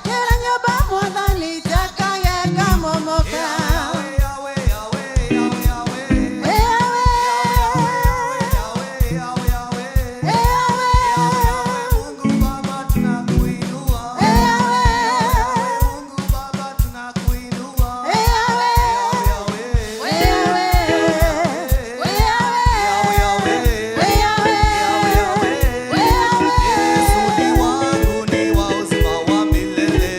Njakĩra nyũmba Mwathani njakage ngamomoka. Yahweh, Yahweh, Yahweh, Yahweh, Yahweh, Yahweh, Yahweh, Mungu Baba tunakuinua. Yahweh, Mungu Baba tunakuinua. Yahweh, Yahweh, Yahweh, Yahweh, Yahweh, Yahweh. Yesu ni wangu ni wa uzima wa milele.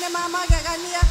nĩ ma magegania.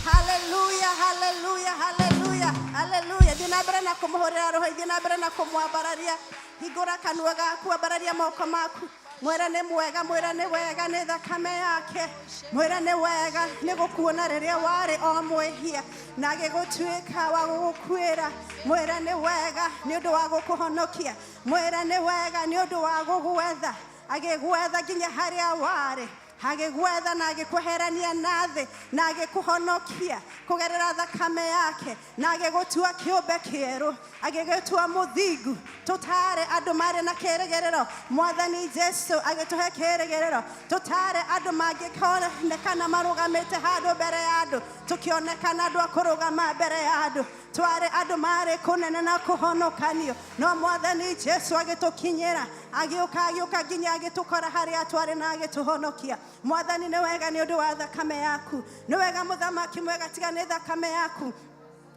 Haleluya, haleluya, haleluya, haleluya. Thiĩ na mbere na kũmũhũrĩra rũhĩ, thiĩ na mbere na kũmwambararia. Hingũra kanua gaku, ambararia moko maku. Mwĩre nĩ mwega, mwĩre nĩ wega, nĩ thakame yake. Mwĩre nĩ wega, nĩ gũkuona rĩrĩa warĩ o mwĩhia na agĩgũtuĩka wa gũgũkuĩra. Mwĩre nĩ wega nĩ ũndũ wa gũkũhonokia. Mwĩre nĩ wega nĩ ũndũ wa gũgwetha. Agĩgwetha nginya harĩa warĩ, agĩgwetha na agĩkweherania na thĩ na agĩkũhonokia kũgerera thakame yake na agĩgũtua kĩũmbe kĩerũ, agĩgũtua mũthingu. Tũtare andũ marĩ na kĩrĩgĩrĩro, Mwathani Jesu agĩtũhe kĩrĩgĩrĩro. Tũtare andũ mangĩkonekana marũgamĩte handũ mbere ya andũ, tũkĩonekana andũ a kũrũgama mbere ya andũ. Twarĩ andũ marĩ kũnene na kũhonokanio, no Mwathani Jesu agĩtũkinyĩra, agĩũka, agĩũka nginya agĩtũkora harĩa twarĩ na agĩtũhonokia. Mwathani, nĩ wega nĩ ũndũ wa thakame yaku. Nĩ wega, mũthamaki mwega, tiga nĩ thakame yaku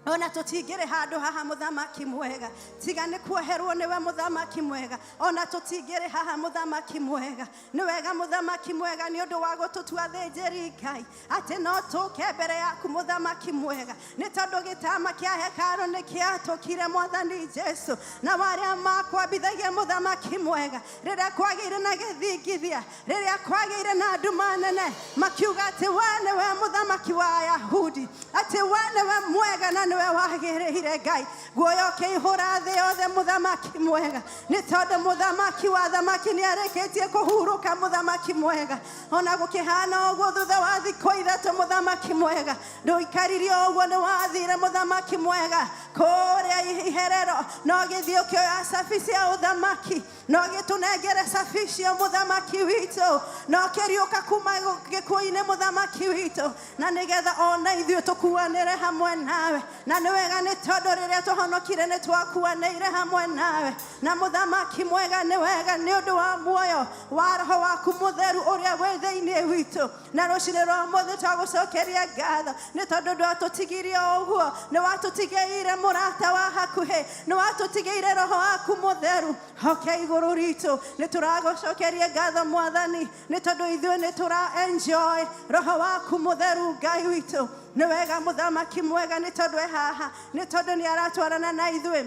ona tũtingĩrĩ handũ haha. Mũthamaki mwega, tiga nĩ kuoherwo nĩwe. Mũthamaki mwega, ona tũtingĩrĩ haha. Mũthamaki mwega, nĩ wega. Mũthamaki mwega, nĩ ũndũ wa gũtũtua thĩnjĩri Ngai atĩ no tũke mbere yaku. Mũthamaki mwega, nĩ tondũ gĩtama kĩa hekarũ nĩ kĩatũkire, Mwathani Jesu, na warĩa makwambithagia. Mũthamaki mwega, rĩrĩa kwagĩire na gĩthingithia, rĩrĩa kwagĩire na nduma nene, makiuga atĩ we nĩwe mũthamaki wa Ayahudi, atĩ we nĩwe mwega na nĩwe wagĩrĩire. Ngai, guoya ũkĩihũra thĩ yothe. Mũthamaki mwega, nĩ tondũ mũthamaki wa thamaki nĩ arĩkĩtie kũhurũka. Mũthamaki mwega, ona gũkĩhana ũguo, thutha wa thikũ 3, mũthamaki mwega, ndũikaririe ũguo, nĩ wathire, mũthamaki mwega, kũrĩa iherero no gĩthiĩ ũkĩoya cabi cia ũthamaki, no gĩtũnengere cabi icio, mũthamaki witũ, no kĩriũka kuma gĩkuũ-inĩ, mũthamaki witũ, na nĩgetha ona ithuĩ tũkuanĩre hamwe nawe. Na nĩ wega, nĩ tondũ rĩrĩa tũhonokire nĩ twakuanĩire hamwe nawe. Na mũthamaki mwega, nĩ wega nĩ ũndũ wa muoyo wa roho waku mũtheru ũrĩa wĩ thĩinĩ witũ. Na rũcinĩ rwa ũmũthĩ twagũcokeria ngatho nĩ tondũ ndwatũtigirie o ũguo, nĩ watũtigĩire mũrata wa hakuhĩ, nĩ watũtigĩire roho waku mũtheru hoke igũrũ ritũ. Nĩ tũragũcokeria ngatho, Mwathani, nĩ tondũ ithuĩ nĩ tũra enjoy roho waku mũtheru. Ngai witũ, nĩ wega. Mũthamaki mwega, nĩ tondũ e haha, nĩ tondũ nĩ aratwarana na ithuĩ,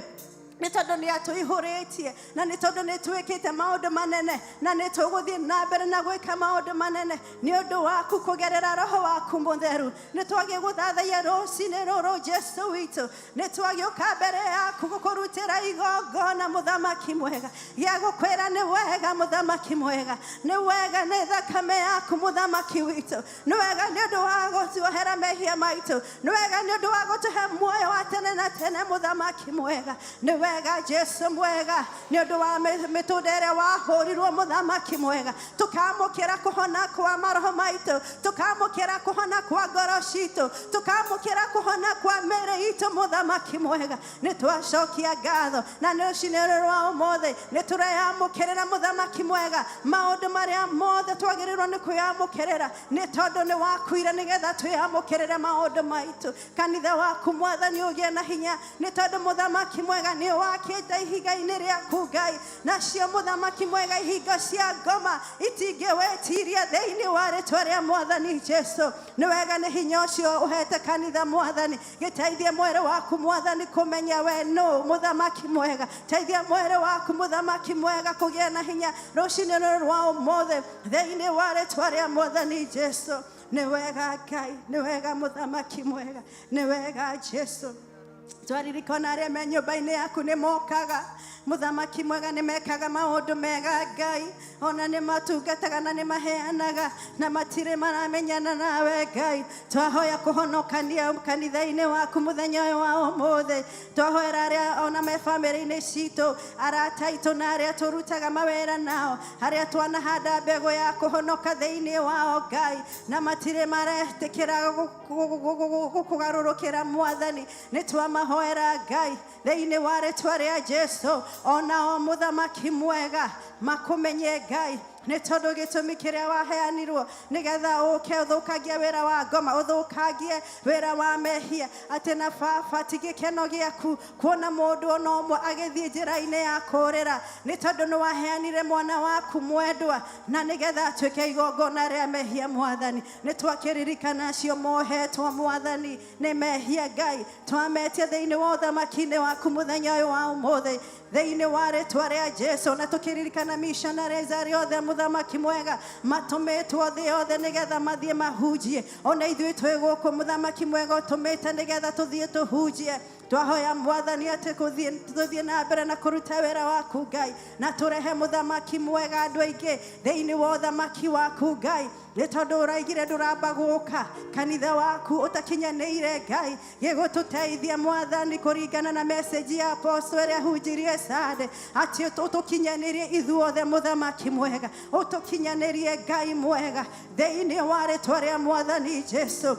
nĩ tondũ nĩ atũihũrĩtie, na nĩ tondũ nĩ twĩkĩte maũndũ manene, na nĩ tũgũthiĩ na mbere na gwĩka maũndũ manene nĩ ũndũ waku kũgerera roho waku mũtheru. Nĩ twagĩgũthathaiya rũcinĩ rũrũ, Jesu witũ. Nĩ twagĩũka mbere yaku gũkũrutĩra igongona, mũthamaki mwega, gĩa gũkwĩra nĩ wega. Mũthamaki mwega, nĩ wega nĩ thakame yaku. Mũthamaki witũ, nĩ wega nĩ ũndũ wa gũtuohera mehia maitũ, nĩ wega nĩ ũndũ wa gũtũhe muoyo wa tene na tene. Mũthamaki mwega, nĩ wega. Jesu mwega, nĩ ũndũ wa mĩtũnda ĩrĩa wahũrirwo, mũthamaki mwega, tũkamũkĩra kũhona kwa maroho maitũ, tũkamũkĩra kũhona kwa ngoro citũ, tũkamũkĩra kũhona kwa mĩĩrĩ itũ. Mũthamaki mwega, nĩ twacokia ngatho, na nĩ rũcinĩ rũrũ rwa ũmũthĩ nĩ tũreyamũkĩrĩra, mũthamaki mwega, maũndũ marĩa mothe twagĩrĩirwo nĩ kwĩyamũkĩrĩra, nĩ tondũ nĩ wakuire nĩgetha twĩyamũkĩrĩre maũndũ maitũ. Kanitha waku, Mwathani, ũgĩe na hinya, nĩ tondũ, mũthamaki mwega, nĩ wakĩte ihiga-inĩ rĩaku, Ngai, nacio, mũthamaki mwega, ihingo cia ngoma itingĩwĩtiria thĩinĩ wa rĩtwa rĩa Mwathani Jesu. Nĩ wega nĩ hinya ũcio ũhete kanitha. Mwathani, gĩteithie mwĩrĩ waku, Mwathani, kũmenya we nũ. Mũthamaki mwega, teithia mwĩrĩ waku, mũthamaki mwega, kũgĩa na hinya rũcinĩ rũrũ rwa ũmũthĩ thĩinĩ wa rĩtwa rĩa Mwathani Jesu. Nĩ wega, Ngai, nĩ wega. Mũthamaki mwega, nĩ wega. Jesu, twaririkana arĩa me nyũmba-inĩ yaku nĩ mokaga. Mũthamaki mwega, nĩ mekaga maũndũ mega, Ngai, ona nĩ matungataga na nĩ maheanaga, na matirĩ maramenyana nawe. Ngai, twahoya kũhonokania kanitha-inĩ waku mũthenya ũyũ wa ũmũthĩ. Twahoera arĩa ona me bamĩrĩ-inĩ citũ, arata aitũ, na arĩa tũrutaga mawĩra nao, arĩa twanahanda mbegũ ya kũhonoka thĩinĩ wao, Ngai, na matirĩ maretĩkĩra gũkũgarũrũkĩra. Mwathani, nĩ twamahoera, Ngai, thĩinĩ wa rĩtwa rĩa Jesu, onao, mũthamaki mwega, makũmenye, Ngai. Nĩ tondũ gĩtũmi kĩrĩa waheanirwo nĩgetha ũke ũthũkangie wĩra wa ngoma, ũthũkangie wĩra wa mehia. Atĩ na baba, ti gĩkeno gĩaku kuona mũndũ ona ũmwe agĩthiĩ njĩra-inĩ ya kũrĩra, nĩ tondũ nĩ waheanire mwana waku mwendwa na nĩgetha atuĩke igongona rĩa mehia. Mwathani, nĩ twakĩririkana acio mohetwo, Mwathani, nĩ mehia. Ngai, twametia thĩinĩ wa ũthamaki-inĩ waku mũthenya ũyũ wa ũmũthĩ thĩinĩ wa rĩtwa rĩa Jesu, na tũkĩririkana missionaries arĩa othe, mũthamaki mwega, matũmĩtwo thĩ yothe nĩgetha mathiĩ mahunjie. Ona ithuĩ twĩ gũkũ, mũthamaki mwega, ũtũmĩte nĩgetha tũthiĩ tũhunjie. Twahoya, Mwathani, atĩ tũthiĩ na mbere na kũruta wĩra waku, Ngai, na tũrehe, mũthamaki mwega, andũ aingĩ thĩinĩ wa ũthamaki waku, Ngai, nĩ tondũ ũraigire ndũramba gũka kanitha waku ũtakinyanĩire. Ngai, gĩgũtũteithia, Mwathani, kũringana na message ya apostle ĩrĩa hunjirie Sunday, atĩ ũtũkinyanĩrie ithuothe, mũthamaki mwega, ũtũkinyanĩrie, Ngai mwega, thĩinĩ wa rĩtwa rĩa Mwathani Jesu.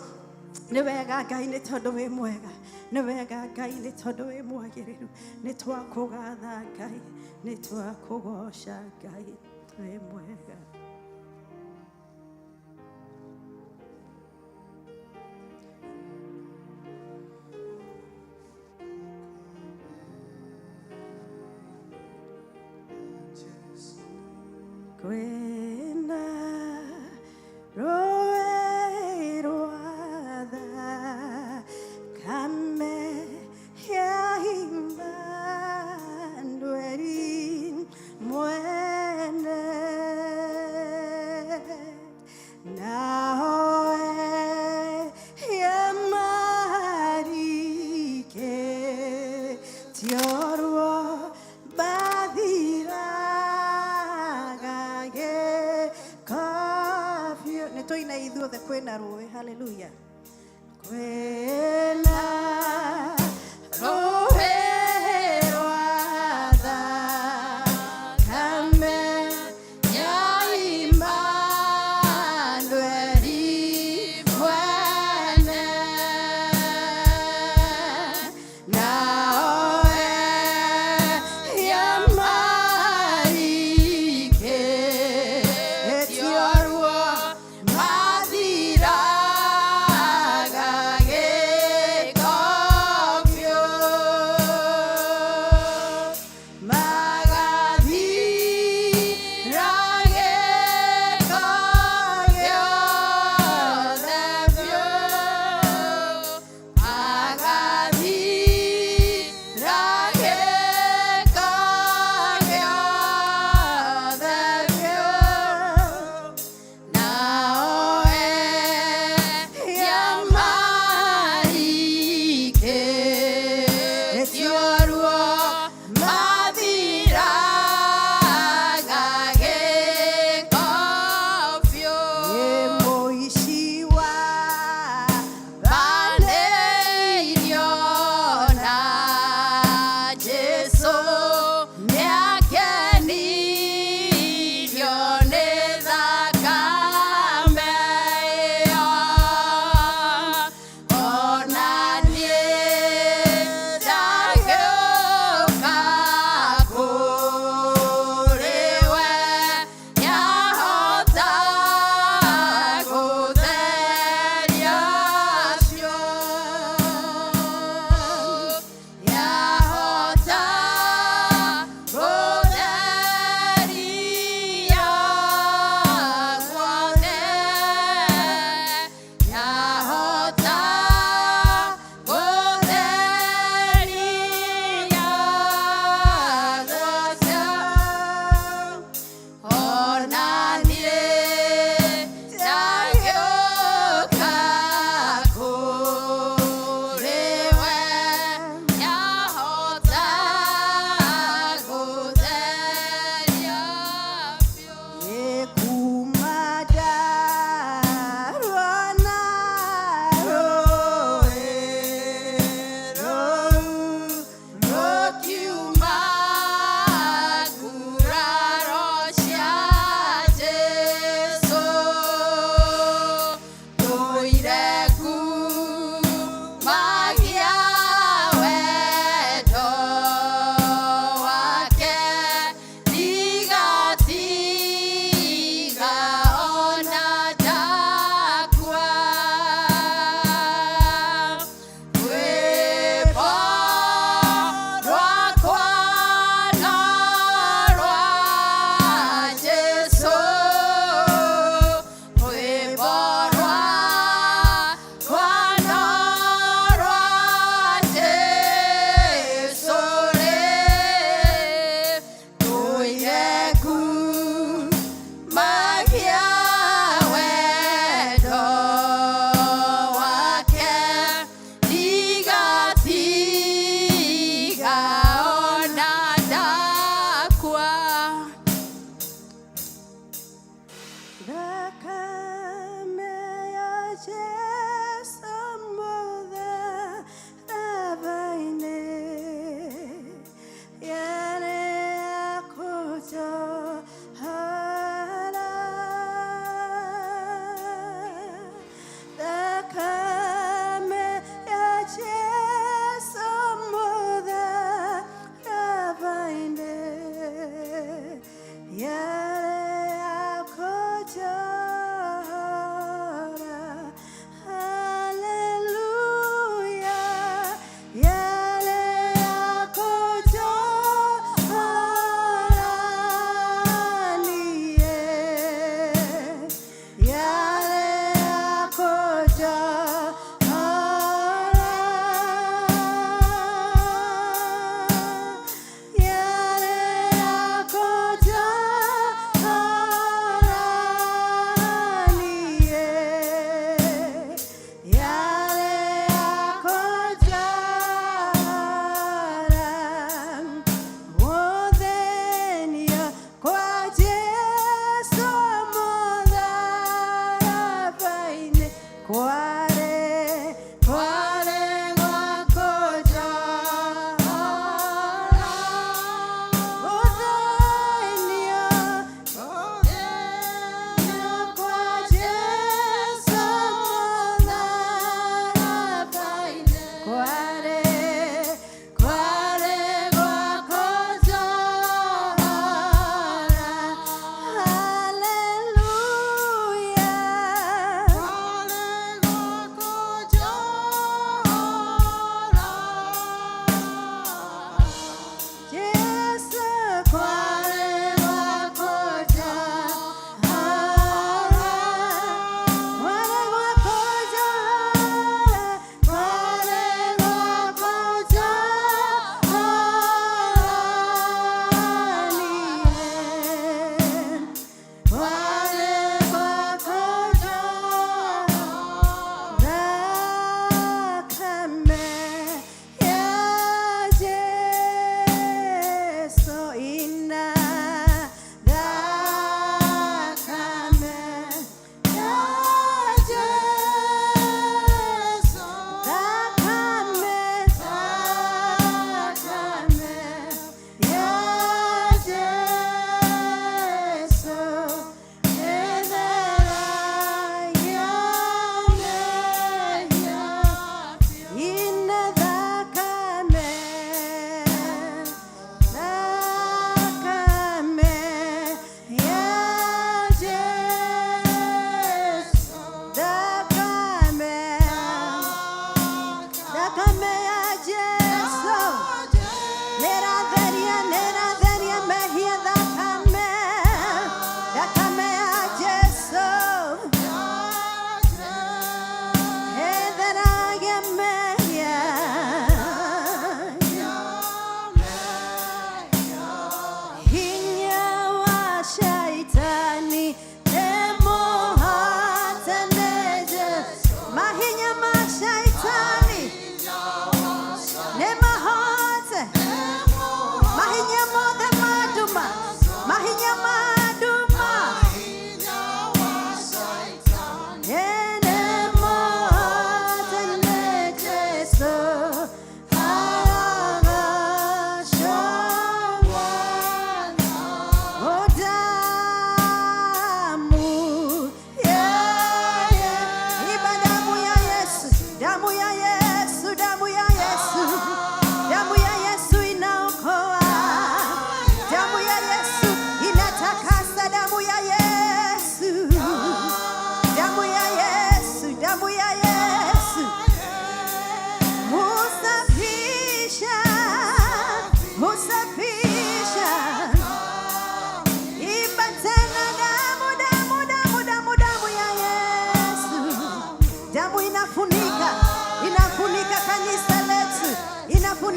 Nĩ wega, Ngai, nĩ tondũ wĩ mwega. Nĩ wega, Ngai, nĩ tondũ wĩ mwagĩrĩru. Nĩ twakũgatha, Ngai, nĩ twakũgoca, Ngai, wĩ mwega. Kwĩna rũĩ rwa thakame ya Immanueli mwene, nao ehia marikĩtio ruo mathiraga gĩko biũ. Nĩ tũina ithuothe, kwĩna rũĩ. Haleluya. Kwĩna rũĩ rwa thakame ya Immanueli mwene, nao ehia marikĩtio ruo mathiraga gĩko.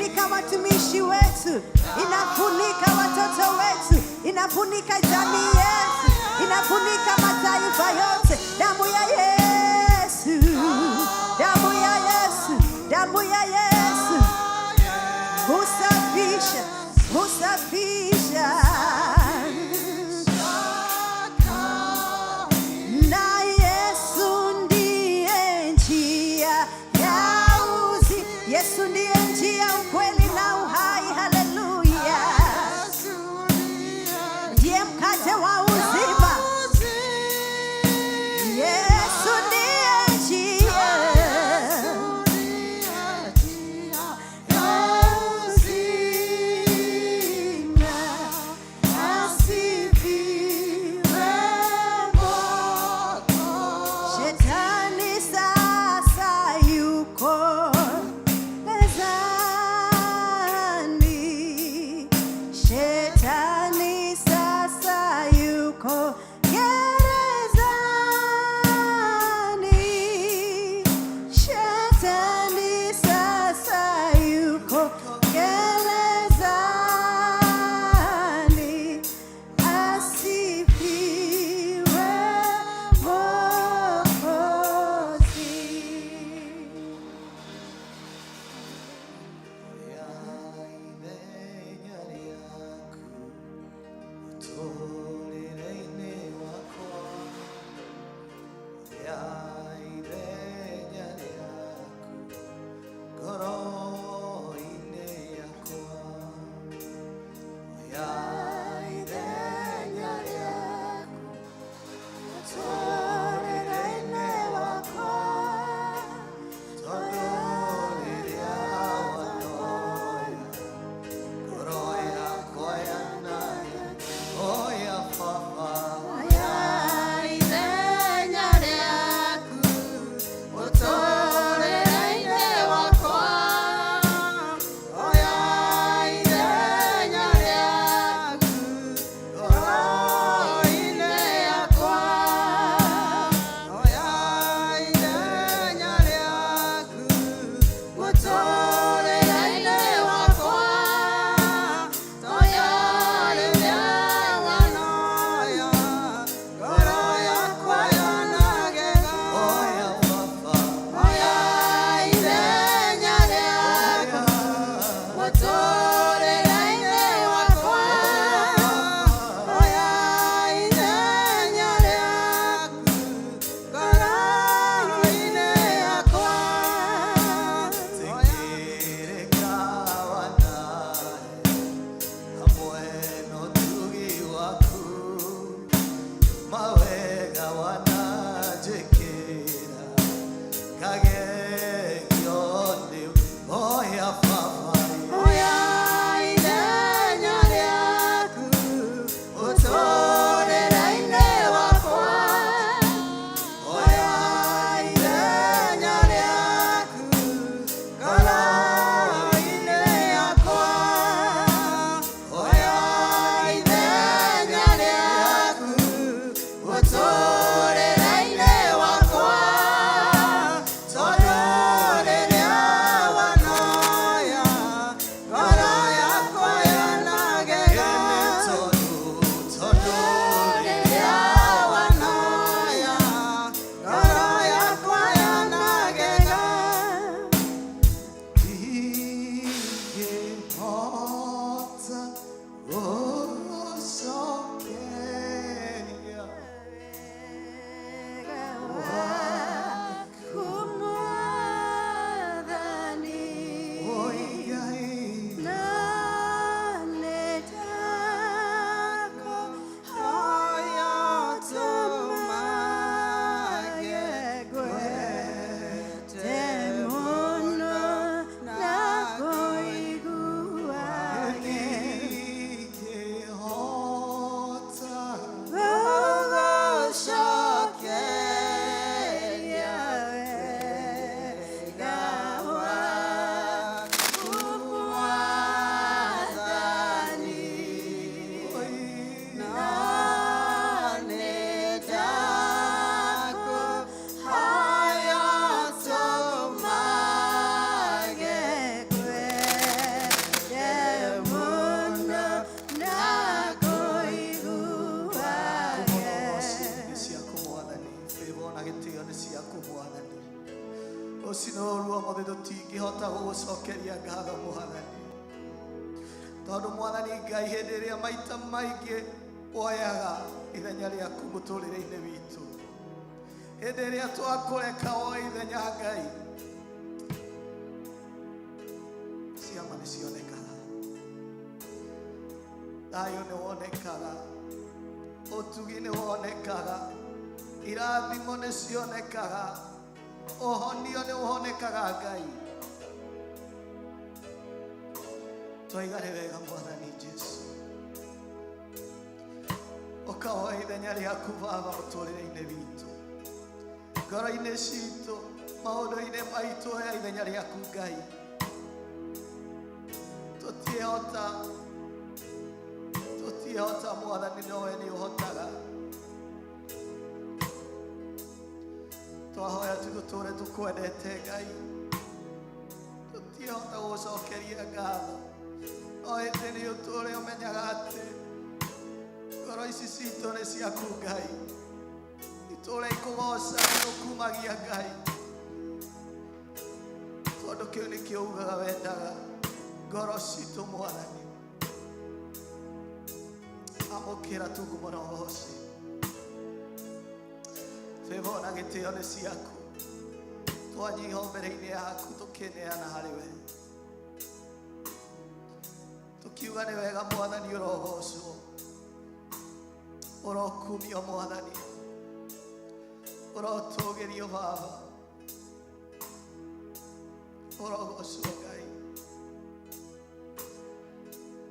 Inafunika watumishi wetu, inafunika watoto wetu, inafunika jamii yetu, inafunika mataifa yote. Damu ya Yesu, damu ya Yesu, damu ya Yesu husafisha, husafisha. Na Yesu ndiye njia ya uzi. Yesu ndiye njia, ukweli na uhai. Haleluya! Ndiye mkate wa uzima. Yesu ndiye njia ya uzima. Nĩ ciaku Mwathani. Rũcinĩ rũrũ rwa ũmũthĩ tũtingĩhota gũgũcokeria ngatho Mwathani, tondũ Mwathani Ngai, hĩndĩ ĩrĩa maita maingĩ woyaga ithenya rĩaku mũtũrĩre-inĩ witũ, hĩndĩ ĩrĩa twakũreka woe ithenya Ngai, ciama nĩ cionekaga, thayũ nĩ wonekaga, ũtugi nĩ wonekaga, irathimo nĩ cionekaga, ũhonio nĩ ũhonekaga. Ngai, twaiga nĩ wega Mwathani Jesu ũkaoya ithenya rĩaku Baba mũtũrĩre-inĩ witũ, ngoro-inĩ citũ, maũndũ-inĩ maitũ. Oya ithenya rĩaku Ngai. Tũtiĩhota, tũtiĩhota Mwathani, nowe nĩ ũhotaga. Twahoya tu tũtũre tũkwendete Ngai. Tũtiĩhota gũgũcokeria ngatho, no ĩndĩ nĩ ũtũre ũmenyaga atĩ ngoro ici citũ nĩ ciaku Ngai. Itũre ikũgoca, gũkumagia Ngai, tondũ kĩu nĩkĩo ugaga wendaga ngoro citũ. Mwathani, amũkĩra tungumo na ũgoci. Favor na gĩtĩo nĩ ciaku. Twanyiha mbere-inĩ yaku, tũkĩneana harĩ we, tũkiuga nĩ wega Mwathani, ũrogocwo, ũrokumio Mwathani, ũrotũgĩrio Baba, ũrogocwo Ngai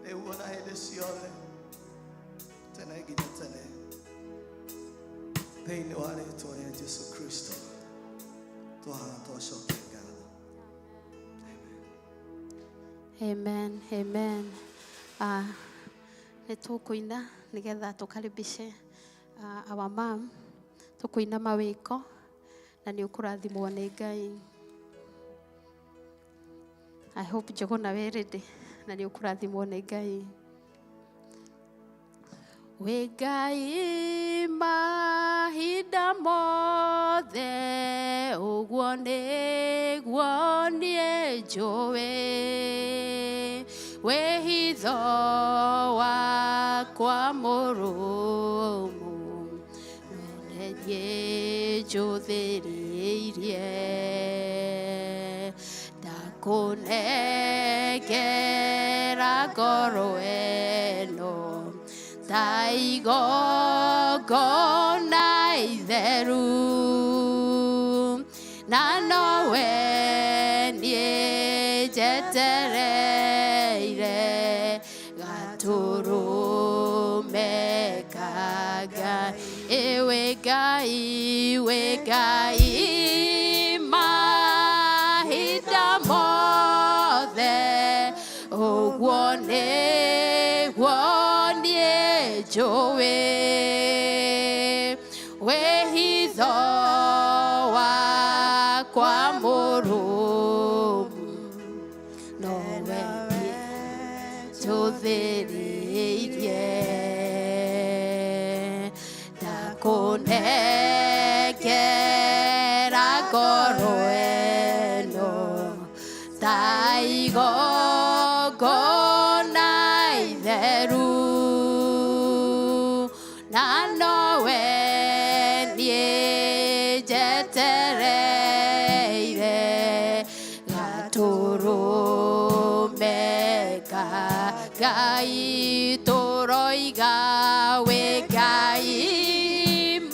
rĩu ona hĩndĩ ciothe, tene nginya tene, thĩinĩ wa rĩtwa rĩa Jesu Kristo twahaga twacokia ngatho. Amen, amen. Nĩ tũkũina nĩgetha tũkaribishe our mom. Tũkũina mawĩko na nĩ ũkũrathimwo nĩ Ngai. I hope Njũgũna wĩ ready na nĩ ũkũrathimwo nĩ Ngai. Wĩ Ngai mahinda mothe, ũguo nĩguo niĩ njũĩ, wĩhitho wakwa mũrũmu, niĩ njũthĩrĩirie. Ndakũnengera ngoro ĩno ta igongona itheru, na nowe niĩ njetereire gatũrũme ka Ngai. Ĩwe Ngai, wĩ Ngai mahinda mothe, ũguo nĩguo niĩ njũĩ, wĩhitho wakwa mũrũmu, nowe niĩ njũthĩrĩirie. Ndakũnengera ngoro ĩno ta igongona itheru, na nowe niĩ njetereire gatũrũme ka Ngai. Tũroiga wĩ Ngai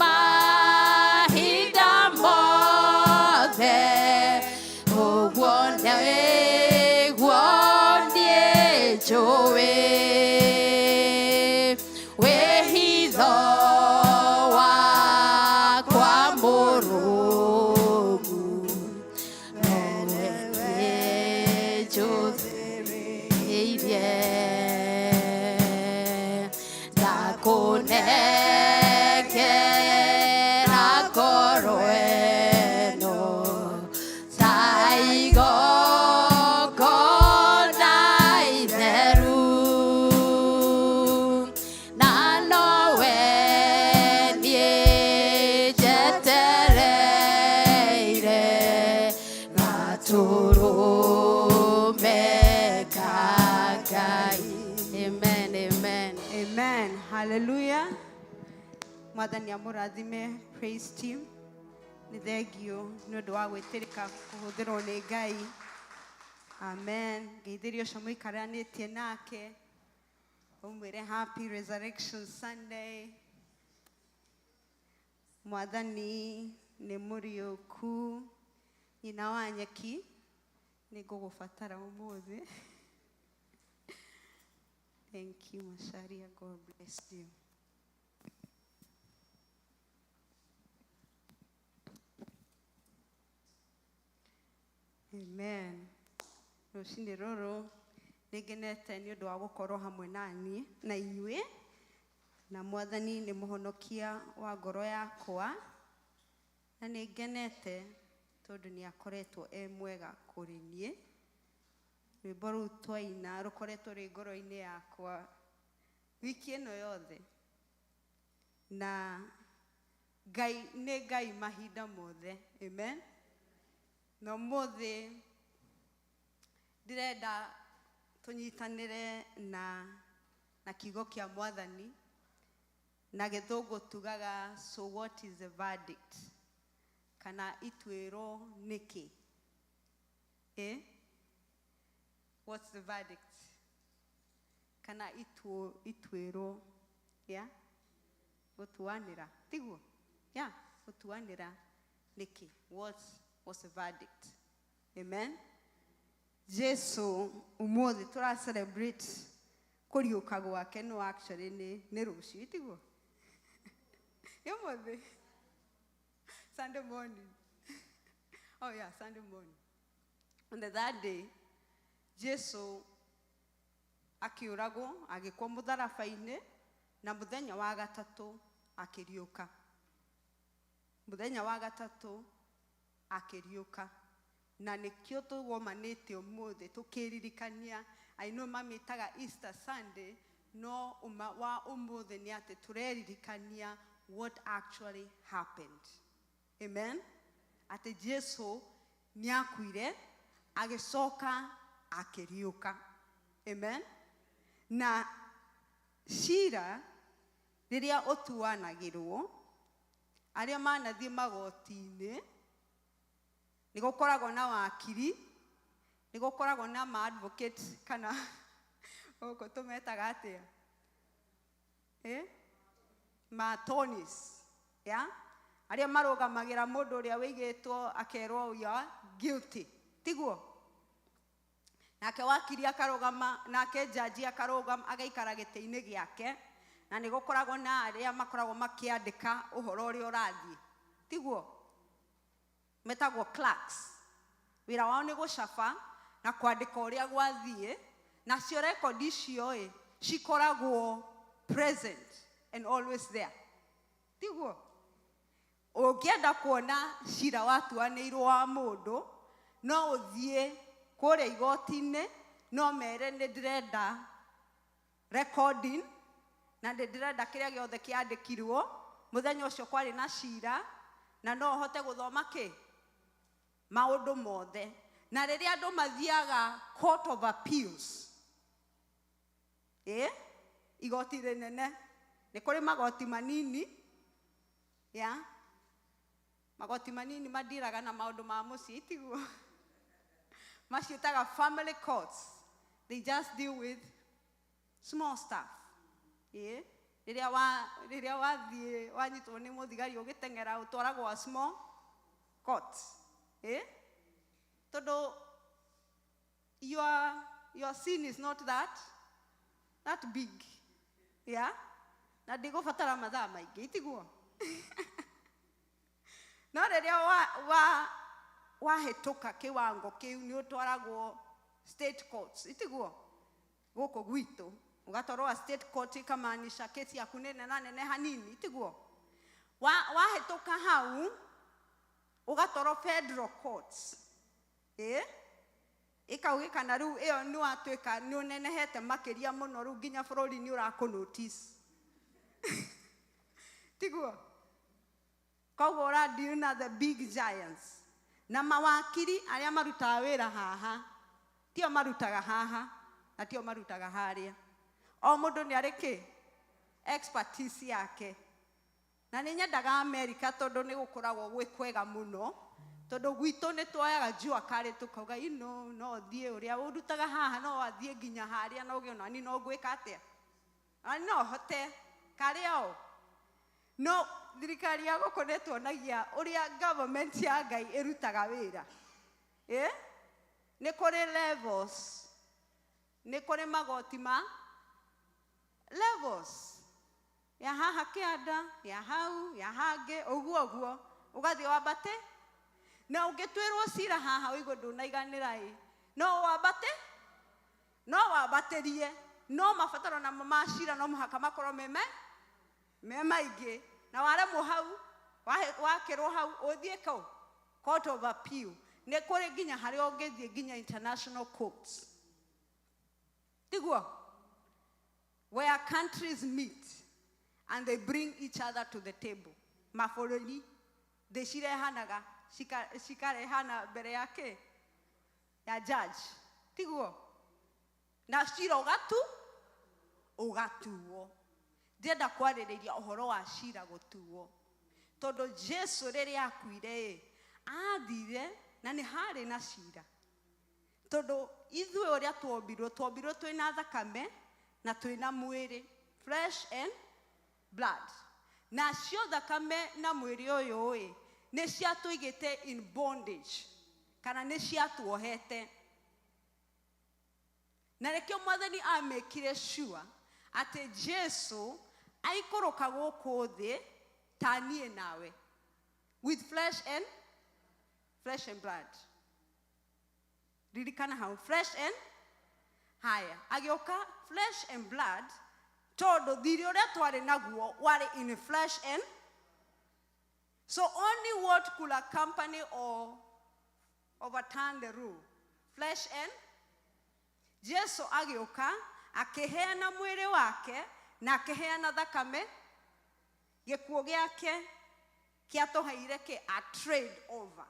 mahinda mothe, ũguo nĩguo niĩ njũĩ, wĩhitho wakwa mũrũmu. Mwathani amũrathime praise team. Nĩ thengio nĩ ũndũ wa gwĩtĩrĩka kũhũthĩrwo nĩ Ngai. Amen. Ngeithĩria ũcio mũikaranĩtie nake. Ũmwĩre happy resurrection Sunday. Mwathani nĩ mũriũku. Nyina wa nyeki nĩ ngũgũbatara ũmũthĩ. Thank you, Macharia. God bless you. Amen. Rũcinĩ rũrũ nĩngenete nĩ ũndũ wa gũkorwo hamwe na niĩ na inyuĩ na mwathani nĩ mũhonokia wa ngoro yakwa na nĩngenete tondũ nĩ akoretwo e mwega kũrĩ niĩ. Rwĩmbo rũu twaina rũkoretwo rwĩ ngoro-inĩ yakwa wiki ĩno yothe na Ngai nĩ Ngai mahinda mothe. Amen. Na ũmũthĩ ndĩrenda tũnyitanĩre na kiugo kĩa mwathani na gĩthũngũ tugaga so what is the verdict, kana ituĩro nĩkĩ? Eh? What's the verdict? Kana ituĩro ya gũtuanĩra, tiguo? Ya gũtuanĩra nĩkĩ? What was the verdict? Amen. Jesu ũmũthĩ tũra celebrate kũriũka gwake, no actually nĩ rũciũ, tiguo? Nĩ ũmũthĩ Sunday morning. Oh yeah, Sunday morning. On the third day, Jesu akĩũragwo, agĩkwo mũtharaba-inĩ, na mũthenya wa gatatũ akĩriũka. Mũthenya wa gatatũ akĩriũka. Na nĩkĩo tũgomanĩte ũmũthĩ tũkĩririkania. I know mamĩtaga Easter Sunday, no ũma wa ũmũthĩ nĩ atĩ tũreririkania what actually happened. Amen. Atĩ Jesu nĩakuire agĩcoka akĩriũka. Amen. Na cira rĩrĩa ũtuanagĩrwo, arĩa manathiĩ magoti-inĩ, nĩ gũkoragwo na wakiri, nĩ gũkoragwo na ma advocate, kana gũkũ tũmetaga atĩa? Eh? Ma attorneys, yeah? Arĩa marũgamagĩra mũndũ ũrĩa wĩigĩtwo akerwo you are guilty, tiguo? Nake wakiri akarũgama, nake jaji akarũgama, agaikara gĩtĩ-inĩ gĩake, na nĩ gũkoragwo na arĩa makoragwo makĩandĩka ũhoro ũrĩa ũrathiĩ, tiguo? Metagwo clerks. Wĩra wao nĩ gũcaba na kwandĩka ũrĩa gwathiĩ, nacio record icio ĩ cikoragwo present and always there, tiguo? Ũngĩenda kuona cira watuanĩirwo wa mũndũ, no ũthiĩ kũrĩa igoti-inĩ, no mere nĩ ndĩrenda recording na nĩ ndĩrenda kĩrĩa gĩothe kĩandĩkirwo mũthenya ũcio kwarĩ na cira, na no ũhote gũthoma kĩ maũndũ mothe. Na rĩrĩa andũ mathiaga court of appeals, igoti rĩnene, nĩ kũrĩ magoti manini, ya magoti manini mandiraga na maũndũ ma mũciĩ, tiguo? Maciĩtaga family courts. They just deal with small stuff. Rĩrĩa wathiĩ wanyitwo nĩ mũthigari ũgĩteng'era, ũtwaragwo small court, tondũ your sin is not that big, yeah, na ndĩgũbatara mathaa maingĩ, tiguo? No rĩrĩa wahĩtũka kĩwango kĩu, nĩ ũtwaragwo state courts, itiguo? Gũkũ gwitũ ũgatwarwo state court, ikamaanisha kesi yaku nĩ nena nene hanini, tiguo? Wahĩtũka hau ũgatwarwo federal courts, ĩkaugĩkana rĩu ĩyo nĩ watuĩka nĩ ũnenehete makĩria mũno, rĩu nginya bũrũri nĩ ũrakũ notice, tiguo? Koguo ũradeal na the big giants. Na mawakiri arĩa marutaga wĩra haha tio marutaga haha na tio marutaga harĩa. O mũndũ nĩ arĩ kĩ expertise yake. Na nĩ nyendaga Amerika tondũ nĩ gũkoragwo gwĩ kwega mũno, tondũ gwitũ nĩ tuoyaga jua kali tukauga ino no thiĩ ũrĩa ũrutaga haha no athiĩ nginya harĩa na ũgĩona ni no ngwĩka atĩa, na no hote karĩa o. No thirikari ya gũkũ nĩ tuonagia ũrĩa government ya Ngai ĩrutaga wĩra. Nĩ kũrĩ levels, nĩ kũrĩ magoti ma levels ya haha kĩanda, ya hau, ya hangĩ, ũguo ũguo ũgathiĩ wambate. Na ũngĩtuĩrwo cira haha ũigue ndũnaiganĩra ĩ, no wambate, no wambatĩrie, no mabataro namo ma cira no mũhaka makorwo me maingĩ. Na waremwo hau, wakĩrwo hau, ũthiĩ kũ? Court of Appeal. Nĩ kũrĩ nginya harĩa ũngĩthiĩ nginya international courts. Tiguo? Where countries meet and they bring each other to the table. Mabũrũri thĩ cirehanaga, cikarehana mbere yake ya judge. Tiguo? Na cira ũgatuo. Ndĩrenda kwarĩrĩria ũhoro wa cira gũtuo. Tondũ Jesu rĩrĩa akuire ĩ, athire na nĩ harĩ na cira. Tondũ ithuĩ ũrĩa twombirwo, twombirwo twĩna thakame na twĩna mwĩrĩ, flesh and blood. Na cio thakame na mwĩrĩ ũyũ ĩ, nĩ ciatũigĩte in bondage, kana nĩ ciatuohete. Na nĩkĩo Mwathani amĩkire sure atĩ Jesu aikũrũka gũkũ thĩ ta niĩ nawe, with flesh and blood. Ririkana hau, flesh and haya, agĩũka flesh and blood, tondũ thirĩ ũrĩa twarĩ naguo warĩ in flesh and so only what could accompany or overturn the rule, flesh and Jesu agĩũka akĩheana mwĩrĩ wake na akĩheana thakame. Gĩkuũ gĩake kĩatũheire kĩ a trade over,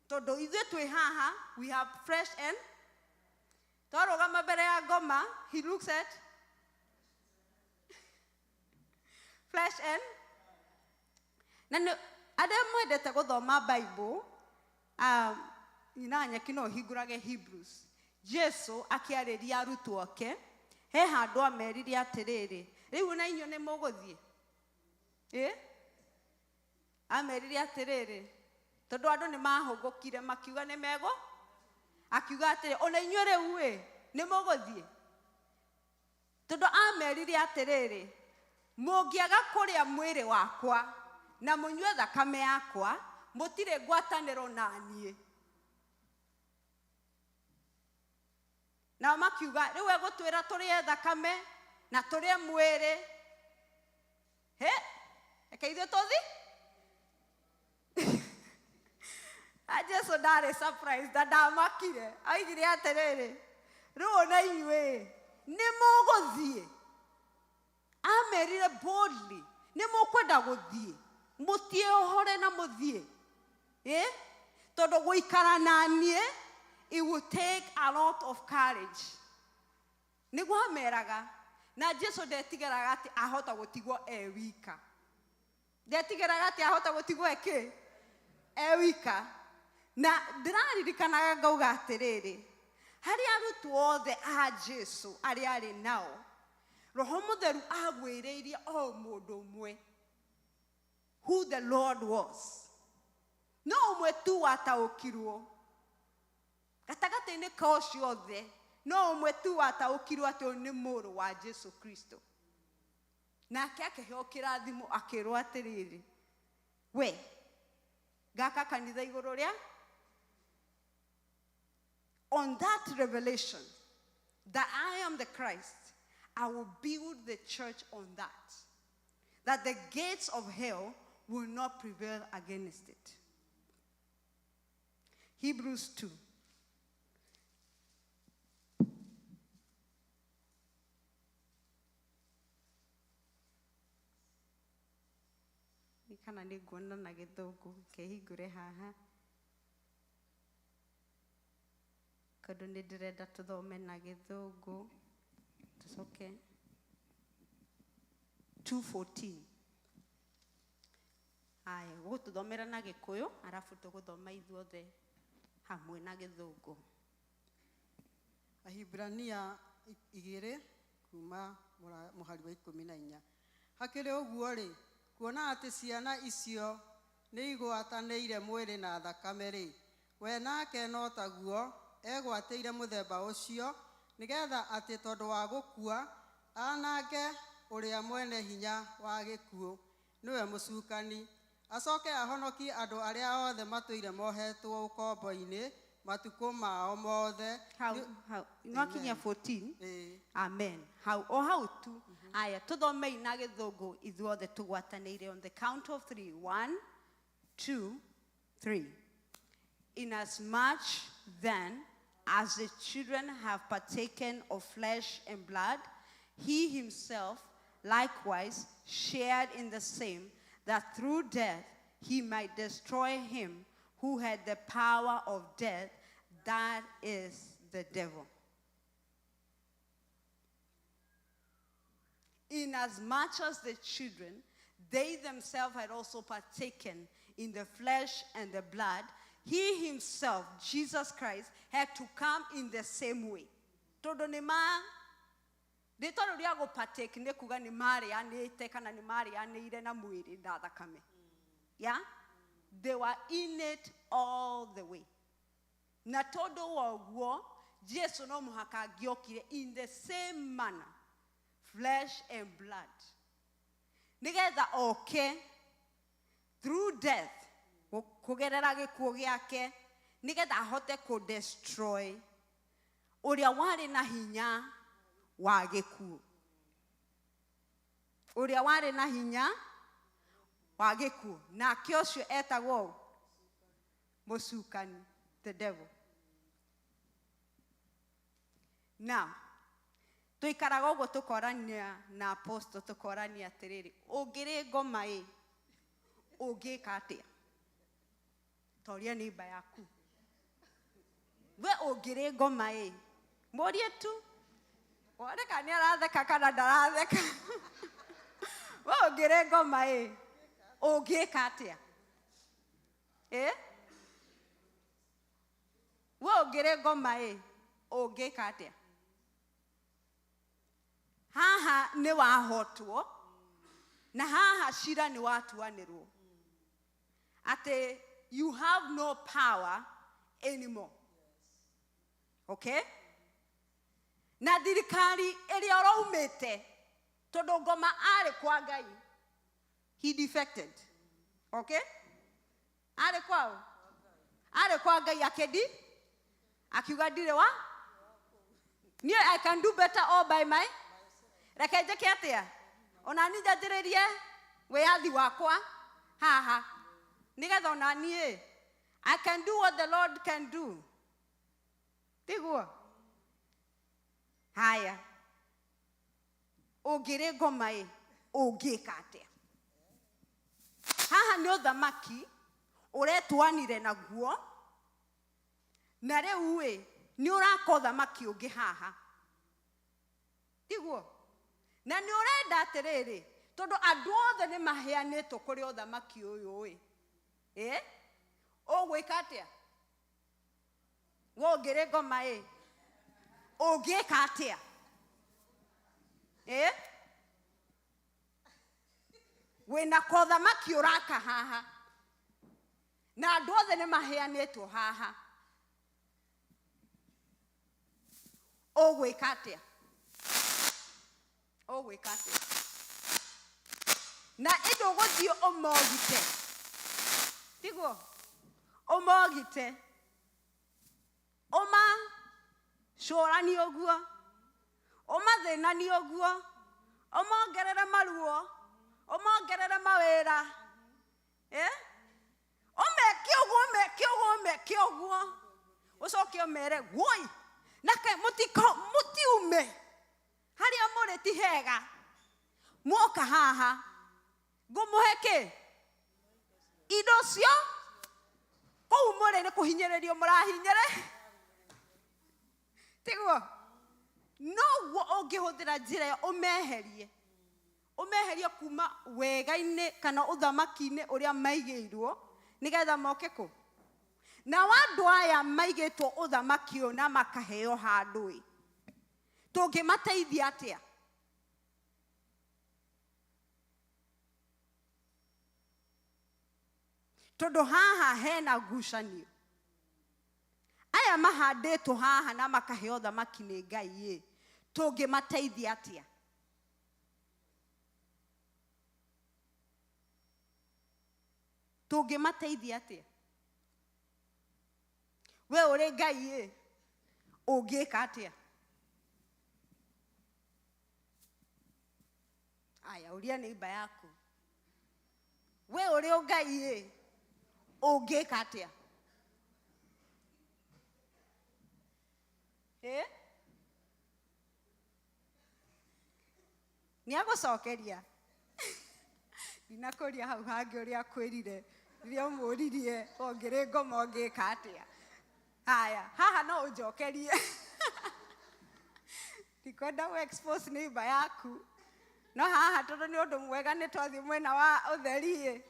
tondũ ithuĩ twĩ haha we have flesh and twarũgama mbere ya ngoma, he looks at flesh and na nĩ arĩa mwendete gũthoma Bible, nyina nyeki no hingũrage Hebrews. Jesu akĩarĩria arutwo ake, he handũ amerire atĩrĩrĩ, rĩu na inyuĩ nĩ mũgũthiĩ? Amerire atĩrĩrĩ, tondũ andũ nĩ mahũngũkire makiuga nĩ mego, akiuga atĩrĩ, ona inyuĩ rĩu ĩ, nĩ mũgũthiĩ? Tondũ amerire atĩrĩrĩ, mũngĩaga kũrĩa mwĩrĩ wakwa na mũnyue thakame yakwa, mũtirĩ ngwatanĩro na niĩ. Nao makiuga, rĩu egũtwĩra tũrĩe thakame na tũrĩe mwĩrĩ. He, reke ithuĩ tũthi? Na Jesu ndarĩ surprised na ndamakire. Oigire atĩrĩrĩ, rĩu ona inyuĩ nĩ mũgũthiĩ? Amerire boldly, nĩ mũkwenda gũthiĩ? Mũtiĩohore na mũthiĩ. Tondũ gũikara na niĩ, it will take a lot of courage. Nĩguo ameraga. Na Jesu ndetigĩraga atĩ ahota gũtigwo e wika. Ndetigĩraga atĩ ahota gũtigwo eke e wika. Na ndĩraririkanaga ngauga atĩrĩrĩ, harĩ arutwo othe a Jesu arĩa arĩ nao, Roho Mũtheru agwĩrĩirie o mũndũ ũmwe who the Lord was. No ũmwe tu wataũkirwo gatagatĩ-inĩ ka ũcio othe, no ũmwe tu wataũkirwo atĩ ũyũ nĩ mũrũ wa Jesu Kristo. Nake akĩheo kĩrathimo akĩrwo atĩrĩrĩ, we ngaka kanitha igũrũ rĩa. On that revelation that I am the Christ, I will build the church on that, that the gates of hell will not prevail against it. Hebrews 2. Kana nĩ nguona na gĩthũngũ, kehingũre haha. Tondũ nĩ ndĩrenda tũthome na gĩthũngũ, tũcoke 2:14. Haya, ũgũtũthomera na Gĩkũyũ arabu tũgũthoma ithuothe hamwe na Gĩthũngũ. Ahibrania 2 kuma mũhari wa 14. Hakĩrĩ ũguo-rĩ, kuona atĩ ciana icio nĩigwatanĩire mwĩrĩ na thakame-rĩ, we nake no taguo egwatĩire mũthemba ũcio, nĩgetha atĩ tondũ wa gũkua anange ũrĩa mwene hinya wa gĩkuũ, nĩwe mũcukani, acoke ahonokie andũ arĩa othe matũire mohetwo ũkombo-inĩ matukũ mao mothe. Hau hau nwakinyia 14. Ĩĩ. Amen. Hau o hau tu. Aya, tũthomei na Gĩthũngũ ithuothe tũgwatanĩire on the count of three. One, two, three. Inasmuch then as the children have partaken of flesh and blood, he himself likewise shared in the same, that through death he might destroy him who had the power of death, that is the devil. Inasmuch as the children, they themselves had also partaken in the flesh and the blood, he himself, Jesus Christ, had to come in the same way. Tondũ nĩ ma rĩtwa rĩu rĩa gũpartake nĩ kuga nĩ marĩanĩte kana nĩ marĩanĩire na mwĩrĩ na thakame. Yeah? They were in it all the way. Na tondũ wa ũguo, Jesu no mũhaka angĩokire in the same manner, flesh and blood, nĩgetha oke through death, kũgerera gĩkuũ gĩake, nĩgetha ahote kũ destroy ũrĩa warĩ na hinya wa gĩkuũ, ũrĩa warĩ na hinya wa gĩkuũ, nake ũcio etagwo mũcukani, the devil. Now tũikaraga ũguo tũkorania na apostle, tũkorania atĩrĩrĩ, ũngĩrĩ ngoma ĩ, ũngĩka atĩa? Toria neighbor yaku, we ũngĩrĩ ngoma ĩ, mũrie tu wone kana nĩ aratheka kana ndaratheka. We ũngĩrĩ ngoma ĩ, ũngĩka atĩa? Ĩ, we ũngĩrĩ ngoma ĩ, ũngĩka atĩa? Haha nĩ wahotwo na haha cira nĩ watuanĩrwo atĩ you have no power anymore, okay? Na thirikari ĩrĩa ũraumĩte, tondũ ngoma arĩ kwa Ngai, he defected, okay? Arĩ kwao, arĩ kwa Ngai, akĩndi akiuga ndirĩ wa niĩ, I can do better all by my, reke njĩke atĩa, ona niĩ njanjĩrĩrie wĩyathi wakwa haha, nĩgetha ona niĩ I can do what the Lord can do, tiguo? Haya, ũngĩrĩ ngoma ĩ, ũngĩka atĩa? Haha nĩ ũthamaki ũretwanire naguo, na rĩu ĩ nĩ ũraka ũthamaki ũngĩ haha, tiguo? Na nĩ ũrenda atĩrĩrĩ, tondũ andũ othe nĩ maheanĩtwo kũrĩ ũthamaki ũyũ ĩ, ĩ ũgwĩka atĩa? We ũngĩrĩ ngoma ĩ, ũngĩka atĩa? Ĩ, wĩna kothamaki ũraka haha, na andũ othe nĩ maheanĩtwo haha, ũgwĩka atĩa? Ũgwĩka atĩa? Na ĩndĩ ũgũthiĩ ũmogite, tiguo? Ũmogite, ũmacũranie ũguo, ũmathĩnanie ũguo, ũmongerere maruo, ũmongerere mawĩra, eh? Ũmeke ũguo, ũmeke ũguo, ũmeke ũguo, ũcoke ũmere woi nake mũtiko mũtiume harĩa mũrĩ, ti hega, muoka haha ngũmũhe kĩ indo cio kũu mũrĩ nĩ kũhinyĩrĩrio mũrahinyĩre, tiguo? Noguo ũngĩhũthĩra njĩra ĩyo ũmeherie. Ũmeherie kuma wega-inĩ kana ũthamaki-inĩ ũrĩa maigĩirwo nĩgetha moke kũ. Nao andũ aya maigĩtwo ũthamaki ũyũ na makaheo handũ ĩ, tũngĩmateithia atĩa? Tondũ haha hena ngucanio. Aya mahandĩtwo haha na makaheo ũthamaki nĩ Ngai ĩ, tũngĩmateithia atĩa? Tũngĩmateithia atĩa? We ũrĩ Ngai ĩ, ũngĩka atĩa? Aya, ũria neighbor yaku. We ũrĩ Ngai ĩ, ũngĩka atĩa? Ĩ? Nĩ agũcokeria. Ndinakũria hau hangĩ ũrĩa akwĩrire rĩrĩa ũmũririe ũngĩrĩ ngoma ũngĩka atĩa. Haya, haha no ũnjokerie. Ndikwenda gũ expose neighbor yaku. No haha tondũ nĩ ũndũ mwega nĩ twathiĩ mwena wa ũtheri ĩ,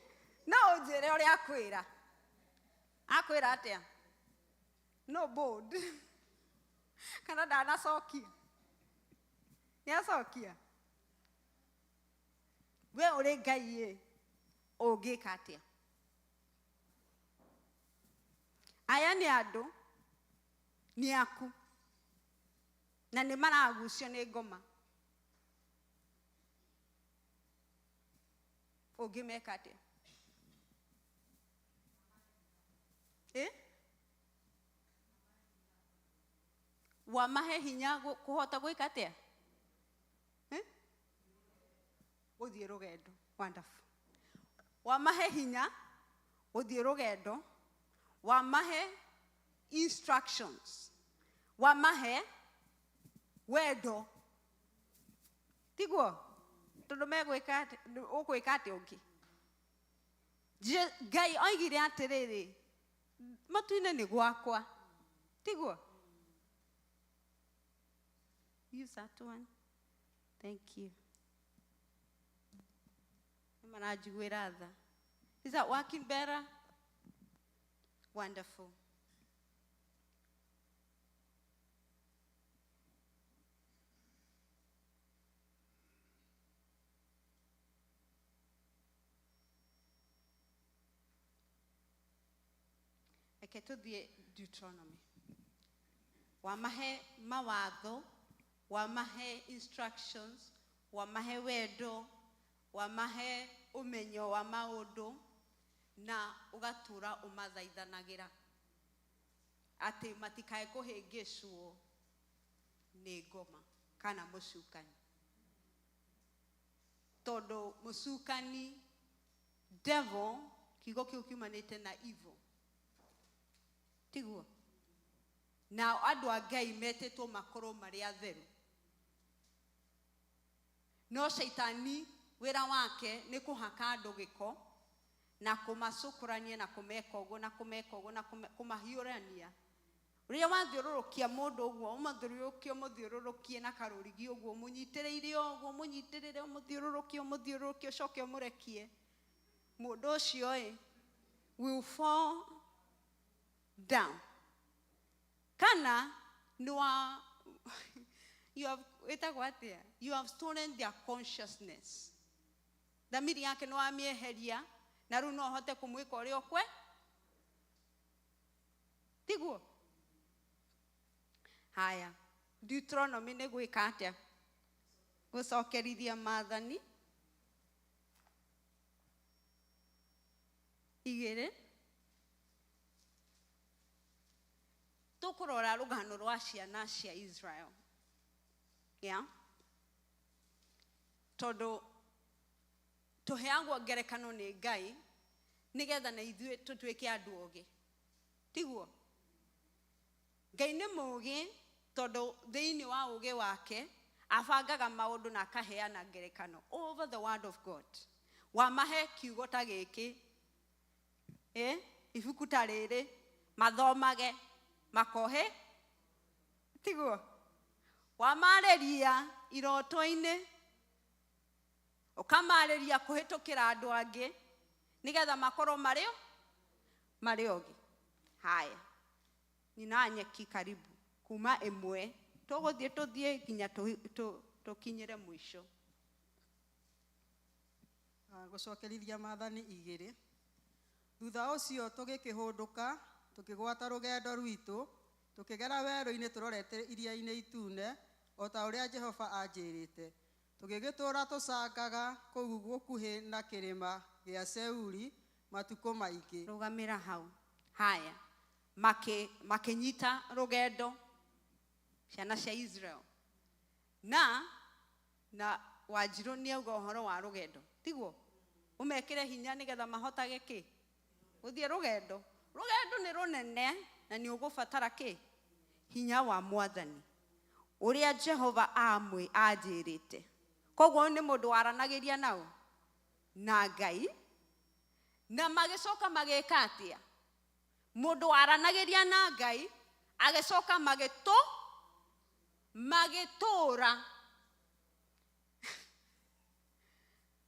no ũnjĩre ũrĩa akwĩra. Akwĩra atĩa? No bold. Kana ndanacokia? Nĩ acokia? We ũrĩ Ngai ĩ, ũngĩka atĩa? Aya nĩ andũ, nĩ aku, na nĩ maragucio nĩ ngoma. Ũngĩmeka atĩa? Ĩ? Wamahe hinya kũhota gwĩka atĩa? Eh? Gũthiĩ rũgendo. Wonderful. Wamahe hinya gũthiĩ rũgendo, wamahe instructions, wamahe wendo, tiguo? Tondũ megwĩka atĩ, ũgwĩka atĩa ũngĩ? Ngai oigire atĩrĩrĩ, matu-inĩ nĩ gwakwa, tiguo? Use that one. Thank you. Nĩ maranjiguĩra tha. Is that working better? Wonderful. Reke tũthiĩ Deuteronomy. Wamahe mawatho, wamahe instructions, wamahe wendo, wamahe ũmenyo wa maũndũ, na ũgatũra ũmathaithanagĩra atĩ matikae kũhĩngĩcwo nĩ ngoma kana mũcukani. Tondũ mũcukani, devil, kiugo kĩu kiumanĩte na evil, tiguo? Nao andũ a Ngai metĩtwo makorwo marĩ atheru. No caitani wĩra wake nĩ kũhaka andũ gĩko na kũmacũkũrania na kũmeka ũguo na kũmeka ũguo na kũmahiũrania. Rĩrĩa wathiũrũrũkia mũndũ ũguo, ũmũthiũrũrũkie, ũmũthiũrũrũkie na karũrigi ũguo, ũmũnyitĩrĩire ũguo, ũmũnyitĩrĩre, ũmũthiũrũrũkie, ũmũthiũrũrũkie, ũcoke ũmũrekie. Mũndũ ũcio ĩ, will fall down. Kana nĩ wa, you have, ĩtagwo atĩa? You have stolen their consciousness. Thamiri yake nĩ wamĩeheria, na rĩu no ũhote kũmwĩka ũrĩa ũkwe. Tiguo? Haya, Deuteronomy nĩ gwĩka atĩa? Gũcokerithia maathani igĩrĩ. Tũkũrora rũgano rwa ciana cia Israel. Yeah? Tondũ tũheagwo ngerekano nĩ Ngai nĩgetha na ithuĩ tũtuĩke andũ ogĩ. Tiguo? Ngai nĩ mũũgĩ tondũ thĩinĩ wa ũũgĩ wake abangaga maũndũ na akaheana ngerekano over the word of God. Wamahe kiugo ta gĩkĩ, ibuku ta rĩrĩ, mathomage, makohe, tiguo? Wamarĩria iroto-inĩ, Ũkamarĩria kũhĩtũkĩra andũ angĩ nĩgetha makorwo marĩ ogĩ. Haya, nina nyeki karibu kuma ĩmwe tũgũthiĩ tũthiĩ nginya tũkinyĩre mũico. Gũcokerithia maathani igĩrĩ. Thutha ũcio tũgĩkĩhũndũka, tũkĩgwata rũgendo rwitũ, tũkĩgera werũ-inĩ tũrorete Iria-inĩ Itune, o ta ũrĩa Jehova anjĩrĩte. Tũgĩgĩtũũra tũcangaga kũu gũkuhĩ na kĩrĩma gĩa Seiri matukũ maingĩ. Rũgamĩra hau. Haya, makĩnyita rũgendo ciana cia Israel, na Wanjirũ nĩ auga ũhoro wa rũgendo, tiguo? Ũmekĩre hinya nĩgetha mahotage kĩ gũthiĩ rũgendo. Rũgendo nĩ rũnene na nĩ ũgũbatara kĩ hinya wa Mwathani ũrĩa Jehova amwe anjĩrĩte. Koguo nĩ mũndũ waranagĩria nao na Ngai, na magĩcoka magĩka atĩa? Mũndũ waranagĩria na Ngai agĩcoka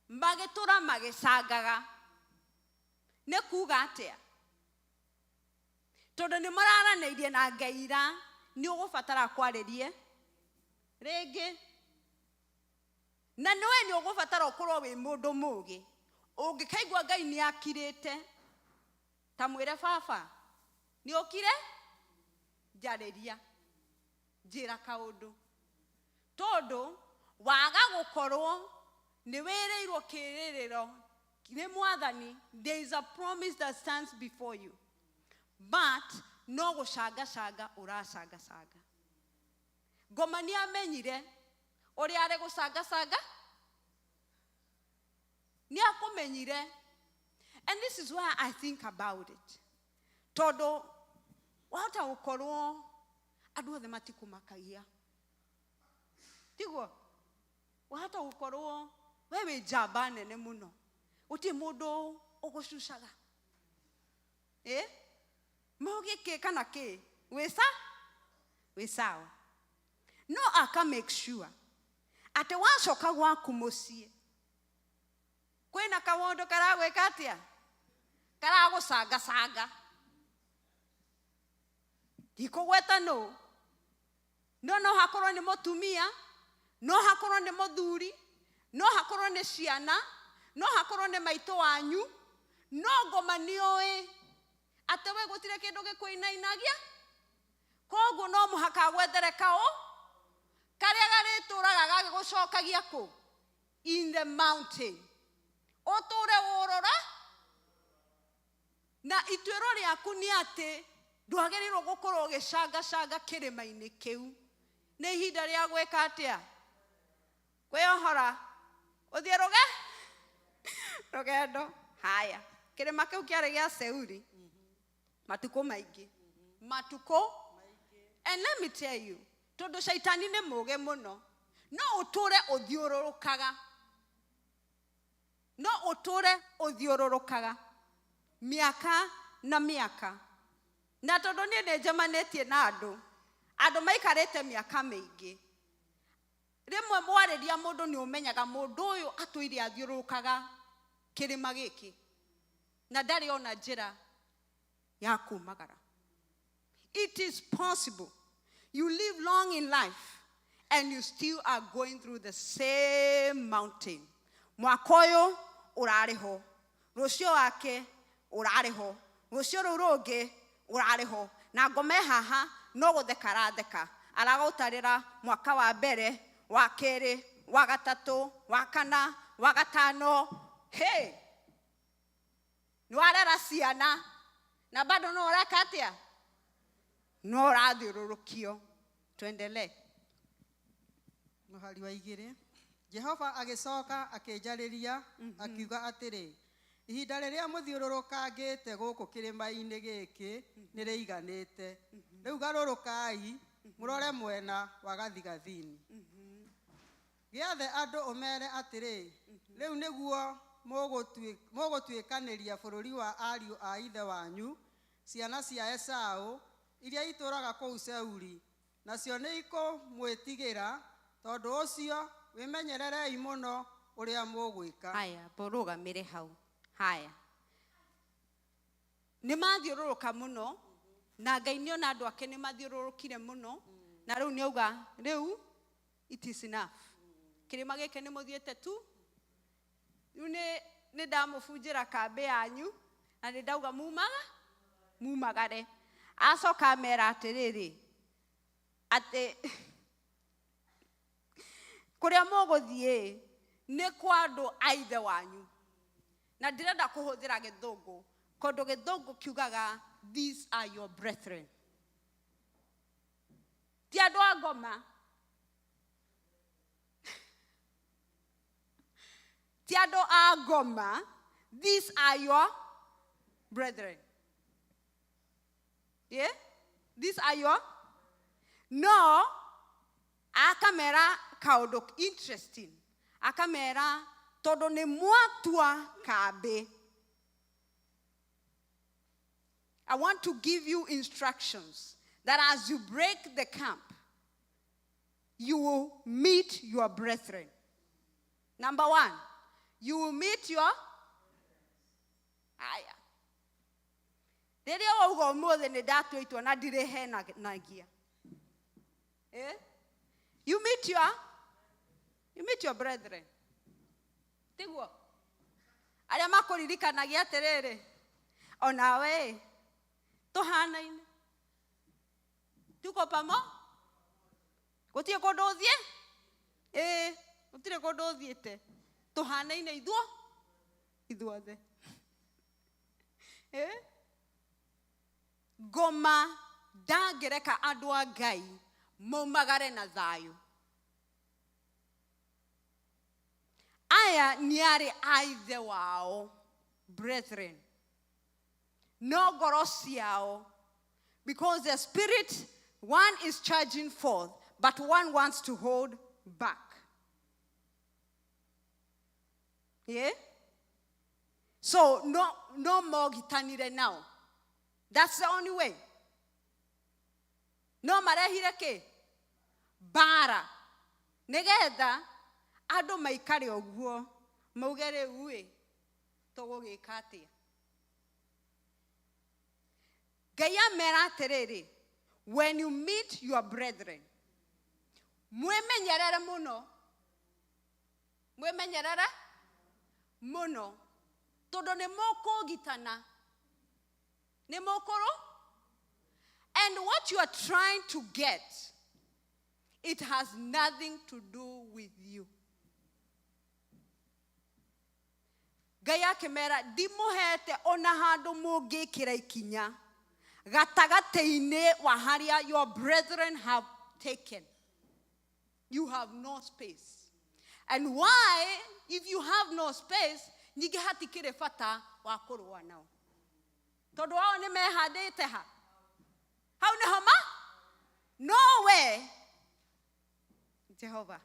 magĩtũra magĩcangaga. Nĩ kuga atĩa? Tondũ nĩ mararanĩirie na Ngai ira, nĩ ũgũbatara kwarĩrie rĩngĩ, na nĩwe nĩ ũgũbatara ũkorwo wĩ mũndũ mũgĩ. Ũngĩkaigua Ngai nĩ akirĩte, ta mwĩre, "Baba, nĩ ũkire, njarĩria, njĩra kaũndũ," tondũ waga gũkorwo nĩ wĩrĩirwo kĩrĩrĩro nĩ Mwathani. There is a promise that stands before you, but no gũcangacanga ũracangacanga. Ngoma nĩ amenyire ũrĩa arĩ gũcangacanga, nĩ akũmenyire. And this is why I think about it, tondũ wahota gũkorwo andũ othe matikũmakagia, tiguo? Wahota gũkorwo we wĩ njamba nene mũno, gũtirĩ mũndũ ũgũcucaga, ĩ mauge kĩ kana kĩ, wĩ wĩ sawa. No aka make sure atĩ wacoka gwaku mũciĩ kwĩna kaũndũ karagwĩka atĩa, karagũcangacanga. Ndikũgweta nũ, no hakorwo nĩ mũtumia, no hakorwo nĩ mũthuri, no hakorwo nĩ ciana, no hakorwo nĩ maitũ wanyu. No ngoma nĩ ũĩ atĩ we gũtirĩ kĩndũ gĩkũinainagia, koguo no mũhaka agwethere kaũ karĩa garĩtũraga gagĩgũcokagia kũ in the mountain, ũtũre ũrora. Na ituĩro rĩaku nĩ atĩ ndwagĩrĩirwo gũkorwo ũgĩcangacanga kĩrĩma-inĩ kĩu. Nĩ ihinda rĩa gwĩka atĩa? Kwĩyohora, ũthiĩ rũgendo. Haya, kĩrĩma kĩu kĩarĩ gĩa Seuri matukũ maingĩ, matukũ. And let me tell you, tondũ caitani nĩ mũũgĩ mũno, no ũtũre ũthiũrũrũkaga, no ũtũre ũthiũrũrũkaga mĩaka na mĩaka. Na tondũ niĩ nĩ njemanĩtie na andũ maikarĩte mĩaka mĩingĩ, rĩmwe mwarĩria mũndũ nĩ ũmenyaga mũndũ ũyũ atũire athiũrũrũkaga kĩrĩma gĩkĩ na ndarĩ ona njĩra ya kumagara. It is possible you live long in life and you still are going through the same mountain. Mwaka ũyũ ũrarĩ ho, rũciũ wake ũrarĩ ho, rũciũ rũu rũngĩ ũrarĩ ho, na ngome haha no gũtheka aratheka, aragũtarĩra mwaka wa mbere, wa kerĩ, wa gatatũ, wa kana, wa gatano. Hey! Nĩ warera ciana na bado no ũreka atĩa? No ũrathiũrũrũkio. Tuendelee. Mũhari wa 2. Jehova agĩcoka akĩnjarĩria, akiuga atĩrĩ, "Ihinda rĩrĩa mũthiũrũrũkangĩte gũkũ kĩrĩma-inĩ gĩkĩ nĩ rĩiganĩte. Rĩu garũrũkai mũrore mwena wa gathigathini. Gĩathe andũ ũmeere atĩrĩ, 'Rĩu nĩguo mũgũtuĩkanĩria bũrũri wa ariũ a ithe wanyu, ciana cia Esaũ, iria itũũraga kũu Seiri, nacio nĩikũmwĩtigĩra. Tondũ ũcio wĩmenyererei mũno. Ũrĩa mũgwĩka. Haya, mbũrũgamĩre hau. Haya, nĩ mathiũrũrũka mũno, na Ngai nĩ ona andũ ake nĩ mathiũrũrũkire mũno, na rĩu nĩ auga rĩu it is enough. Kĩrĩma gĩkĩ nĩ mũthiĩte tu. Rĩu nĩ ndamũbunjĩra kambĩ yanyu, na nĩ ndauga mumaga mumagare. Acoka amera atĩrĩrĩ, atĩ kũrĩa mũgũthiĩ nĩ kwa andũ a ithe wanyu. Na ndĩrenda kũhũthĩra Gĩthũngũ, kondũ Gĩthũngũ kiugaga, "These are your brethren." Ti andũ a ngoma, ti andũ a ngoma. These are your brethren. Yeah, these are your no. Akamera kaũndũ interesting, akamera tondũ nĩ mwatua kambĩ, I want to give you instructions that as you break the camp, you will meet your brethren. Number one, you will meet your aya. Rĩrĩa wauga ũmũthĩ nĩ ndatua itua na ndirĩhenagia. Eh? You meet your brethren. Tiguo? Arĩa makũririkanagia atĩrĩrĩ, onawe tũhanaine. Tuko pamo? Gũtirĩ kũndũ ũthiĩ? Ĩĩ, gũtirĩ kũndũ ũthiĩte. Tũhanaine ithuothe. Eh? Ngoma ndangĩreka andũ a Ngai maumagare na thayũ. Aya nĩ arĩ a ithe wao, brethren, no ngoro ciao, because the spirit one is charging forth, but one wants to hold back. Yeah, so no mogitanire now. That's the only way. No marehire kĩ mbara nĩgetha andũ maikare ũguo, mauge rĩu ĩ tũgũgĩka atĩa? Ngai amera atĩrĩrĩ, when you meet your brethren, mwĩmenyerere mũno, mwĩmenyerere mũno, tondũ nĩ mũkũgitana, nĩ mũkũrũ, and what you are trying to get, it has nothing to do with you. Ngai akĩmera, ndimũhete ona handũ mũngĩkĩra ikinya gatagatĩ-inĩ wa harĩa your brethren have taken. You have no space. And why? If you have no space, ningĩ hatikĩrĩ bata wa kũrũa nao, tondũ wao nĩ mehandĩte ha hau nĩho ma no we Jehova.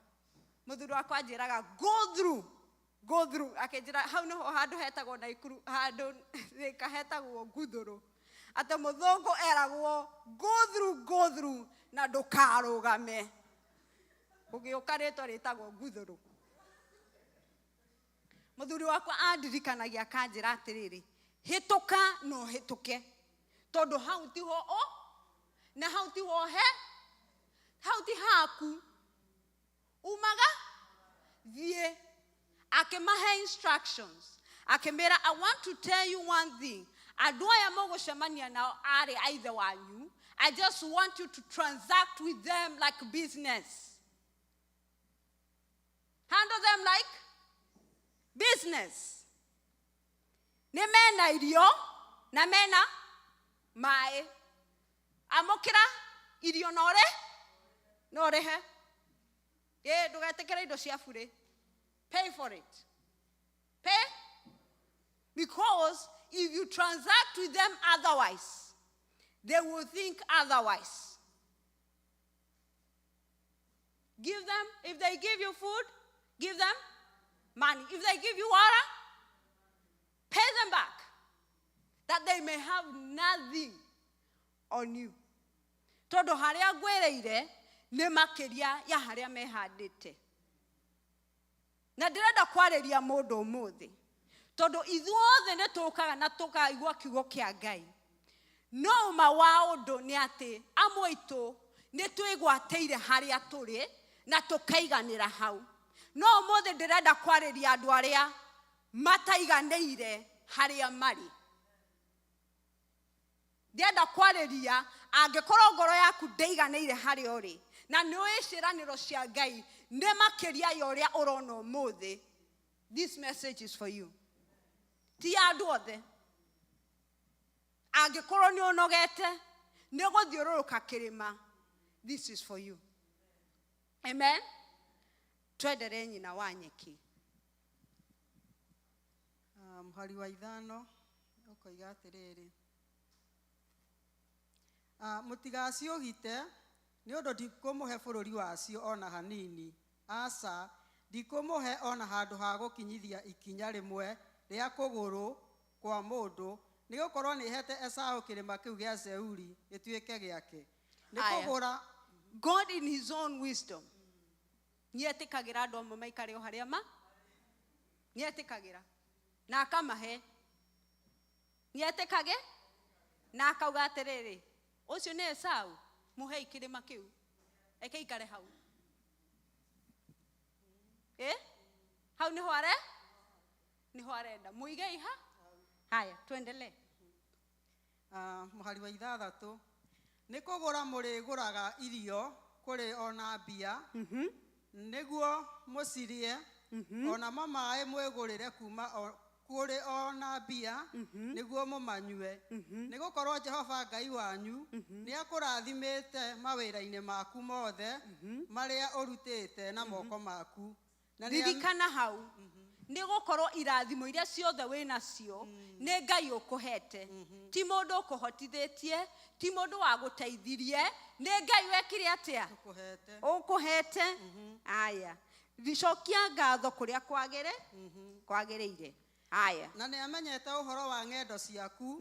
Mũthuri wakwa anjĩraga, "Go through, go through." Akĩnjĩra hau nĩho handũ hetagwo Naikuru, handũ thĩka hetagwo Nguthũrũ, atĩ mũthũngũ eragwo, "Go through, go through, na ndũkarũgame." Gũgĩũka rĩtwa rĩtagwo Nguthũrũ. Mũthuri wakwa andirikanagia akanjĩra atĩrĩrĩ, hĩtũka no hĩtũke, tondũ hau tiho o na hau tiho he hau ti haku umaga thiĩ. Akĩmahe instructions, akĩmĩra, "I want to tell you one thing. Andũ aya mũgũcemania nao arĩ a ithe wanyu. I just want you to transact with them like business. Handle them like business. Nĩ mena irio na mena maĩ. Amũkĩra irio na ũrĩ na ũrĩhe. Ĩ ndũgetĩkĩre indo cia burĩ. Pay for it. Pay, because if you transact with them otherwise, they will think otherwise. Give them, if they give you food, give them money. If they give you water, pay them back, that they may have nothing on you. Tondũ harĩa ngwĩrĩire nĩ makĩria ya harĩa mehandĩte." Na ndĩrenda kwarĩria mũndũ ũmũthĩ, tondũ ithuothe nĩ tũkaga na tũkaigua kiugo kĩa Ngai. No ũma wa ũndũ nĩ atĩ amwe aitũ nĩ twĩgwatĩire harĩa tũrĩ na tũkaiganĩra hau. No ũmũthĩ ndĩrenda kwarĩria andũ arĩa mataiganĩire harĩa marĩ. Ndĩrenda kwarĩria angĩkorwo ngoro yaku ndĩiganĩire harĩa ũrĩ na nĩ ũĩ ciĩranĩro cia Ngai nĩ makĩria ya ũrĩa ũrona ũmũthĩ. This message is for you. Ti ya andũ othe. Angĩkorwo nĩ ũnogete nĩ gũthiũrũrũka kĩrĩma, this is for you. Amen. Twenderee nyina wa nyeki. Ah, mũhari wa 5 ũkoiga atĩrĩrĩ, Ah, mũtigaciũgite nĩ ũndũ ndikũmũhe bũrũri wacio ona hanini, aca, ndikũmũhe ona handũ ha gũkinyithia ikinya rĩmwe rĩa kũgũrũ kwa mũndũ, nĩ gũkorwo nĩ hete Esau kĩrĩma kĩu gĩa Seiri gĩtuĩke gĩake nĩ Aya. kũgũra. God in his own wisdom nĩetĩkagĩra andũ amwe maikare o harĩa ma nĩetĩkagĩra na akamahe, nĩetĩkage na akauga atĩrĩrĩ, ũcio nĩ Esau, mũhei kĩrĩma kĩu eke ikare hau. Eh? Hau niho are niho arenda muigei ha. Haya, tuendelee. Ah, mũhari wa 6, nĩ kũgũra mũrĩgũraga irio kũrĩ ona mbia nĩguo mũcirĩe, onamo maĩ mwĩgũrĩre kuma kũrĩ ona mbia nĩguo mũmanyue, nĩ gũkorwo Jehova Ngai wanyu nĩ akũrathimĩte mawĩra-inĩ maku mothe marĩa ũrutĩte na moko maku. Na nĩ Ririkana hau nĩ gũkorwo irathimo iria ciothe wĩ nacio nĩ Ngai ũkũhete, ti mũndũ ũkũhotithĩtie, ti mũndũ wagũteithirie, nĩ Ngai wekire atĩa? Ũkũhete. Ũkũhete. Aya, ricokia ngatho kũrĩa kwagĩrĩ kwagĩrĩire. Aya. Na nĩ amenyete ũhoro wa ng'endo ciaku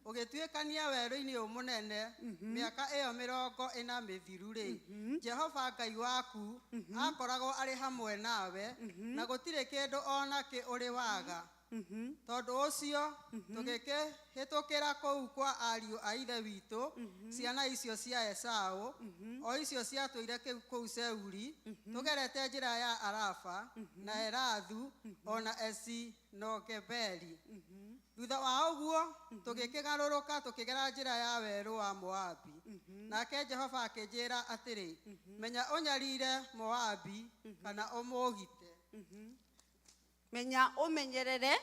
ũgĩtuĩkania werũ-inĩ ũyũ mũnene mĩaka ĩyo 40 mĩthiru rĩ, Jehova Ngai waku akoragwo arĩ hamwe nawe, na gũtirĩ kĩndũ ona kĩ ũrĩ waga. Tondũ ũcio tũgĩkĩhĩtũkĩra kũu kwa ariũ a ithe witũ, ciana icio cia Esau, o icio ciatũire kũu Seuri, tũgerete njĩra ya Araba na Elathu ona Esinogeberi. Thutha wa ũguo tũgĩkĩgarũrũka tũkĩgera njĩra ya werũ wa Moabi. Nake Jehova akĩnjĩra atĩrĩ, menya ũnyarire Moabi kana ũmũgite. Menya ũmenyerere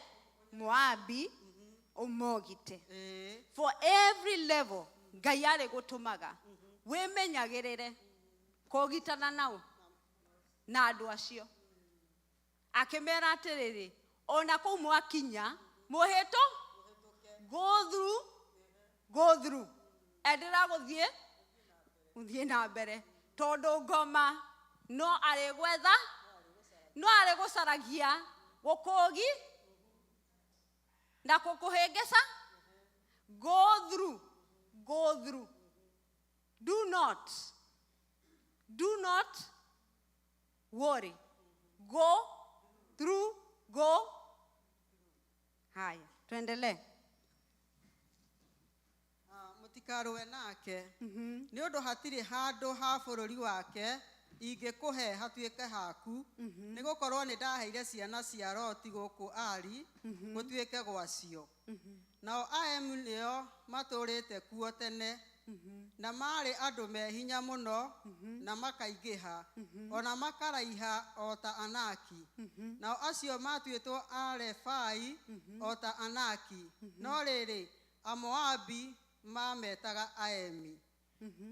Moabi ũmogite. Ĩĩ. For every level Ngai arĩ gũtũmaga wĩmenyagĩrĩre kũgitana nao na andũ acio. Akĩmera atĩrĩrĩ, ona kũu mwakinya mũhĩtũ go through, go through, enderera gũthiĩ gũthiĩ na mbere, tondũ ngoma no arĩgwetha, no arĩgũcaragia gũkũgi na gũkũhĩngĩca. Go through, go through. Do not, do not worry. Go through, go. Haya, tuendelee. Ah, mũtikarũe nake, nĩ ũndũ hatirĩ handũ ha bũrũri wake ingĩkũhe hatuĩke haku, nĩ gũkorwo nĩ ndaheire ciana cia Loti gũkũ Ari gũtuĩke gwacio. Nao Aemu nĩo matũũrĩte kuo tene, na maarĩ andũ me hinya mũno na makaingĩha ona makaraiha o ta Anaki. Nao acio matuĩtwo Arefai o ta Anaki, no rĩrĩ, Amoabi mametaga Aemi.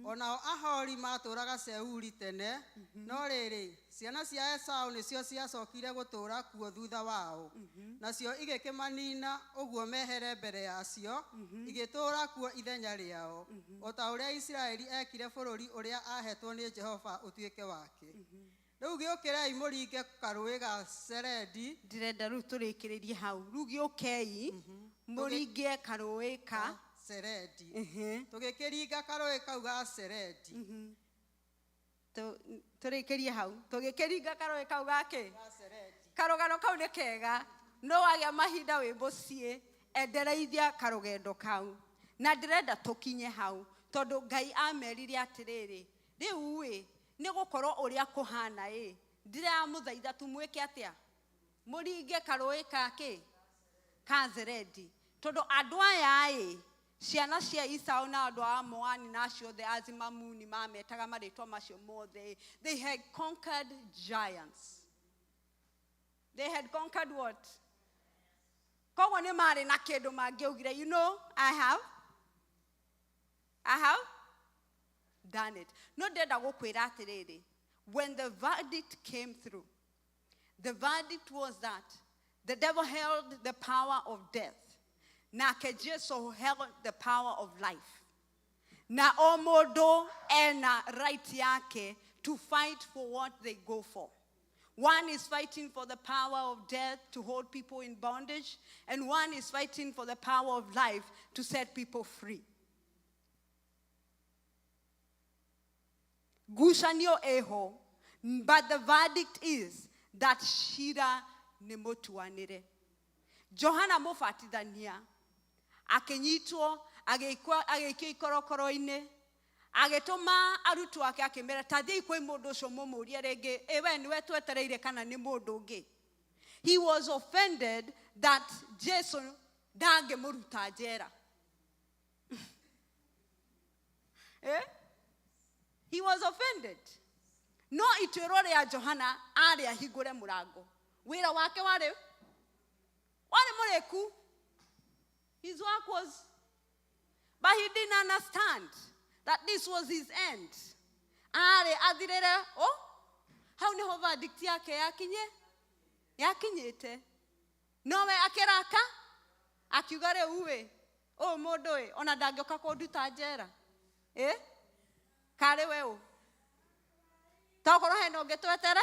Onao Ahori matũũraga Seuri tene, no rĩrĩ, ciana cia Esau nĩcio ciacokire gũtũũra kuo thutha wao, nacio igĩkĩmanina ũguo mehere mbere yacio, igĩtũũra kuo ithenya rĩao, o ta ũrĩa Isiraeli ekire bũrũri ũrĩa ahetwo nĩ Jehova ũtuĩke wake. Rĩu gĩũkĩrei mũringe karũĩ ga Seredi. Ndĩrenda rĩu tũrĩkĩrĩrie hau. Rĩu gĩũkei mũringe karũĩ ka Seredi. Tũgĩkĩringa karũĩ kau ga Seredi. Tũrĩkĩrie hau, tũgĩkĩringa karũĩ kau gake Ga Seredi. Karũgano kau nĩ kega, no wagĩa mahinda wĩ mũciĩ, endereithia karũgendo kau. Na ndĩrenda tũkinye hau, tondũ Ngai amerire atĩrĩrĩ, rĩu ĩ, nĩ gũkorwo ũrĩa kũhana ĩ, ndĩramũthaitha tu mwĩke atĩa? Mũringe karũĩ ka kĩ? Ka Zeredi. Tondũ andũ aya ĩ, ciana cia Esau na andũ a Moani na acio othe Azimamuni mametaga marĩtwa macio mothe, they had conquered giants. They had conquered what? Koguo nĩ marĩ na kĩndũ mangĩaugire, you know, I have done it. No ndĩrenda gũkwĩra atĩrĩrĩ, when the verdict came through, the verdict was that the devil held the power of death, nake Jesu held the power of life. Na o mũndũ ena right yake to fight for what they go for. One is fighting for the power of death to hold people in bondage, and one is fighting for the power of life to set people free. Ngucanio ĩho, but the verdict is that cira nĩ mũtuanĩre. Johana Mũbatithania akĩnyitwo, agĩikio ikorokoro-inĩ, agĩtũma arutwo ake, akĩmera, ta thiĩi kwĩ mũndũ ũcio mũmũrie rĩngĩ, ĩ we nĩwe twetereire kana nĩ mũndũ ũngĩ? He was offended that Jesu ndangĩmũruta njera. Eh? He was offended. No ituĩro rĩa Johana arĩ ahingũre mũrango. Wĩra wake warĩ mũrĩku. His work was, but he didn't understand that this was his end. Arĩ athirĩre, oh, hau nĩho verdict yake yakinyĩte. Nowe akĩraka, akiuga rĩu ĩ, ũyũ mũndũ ĩ, ona ndangĩũka kũnduta njera. Ĩ? Karĩ we ũ? Tokorwo hena ũngĩ twetere?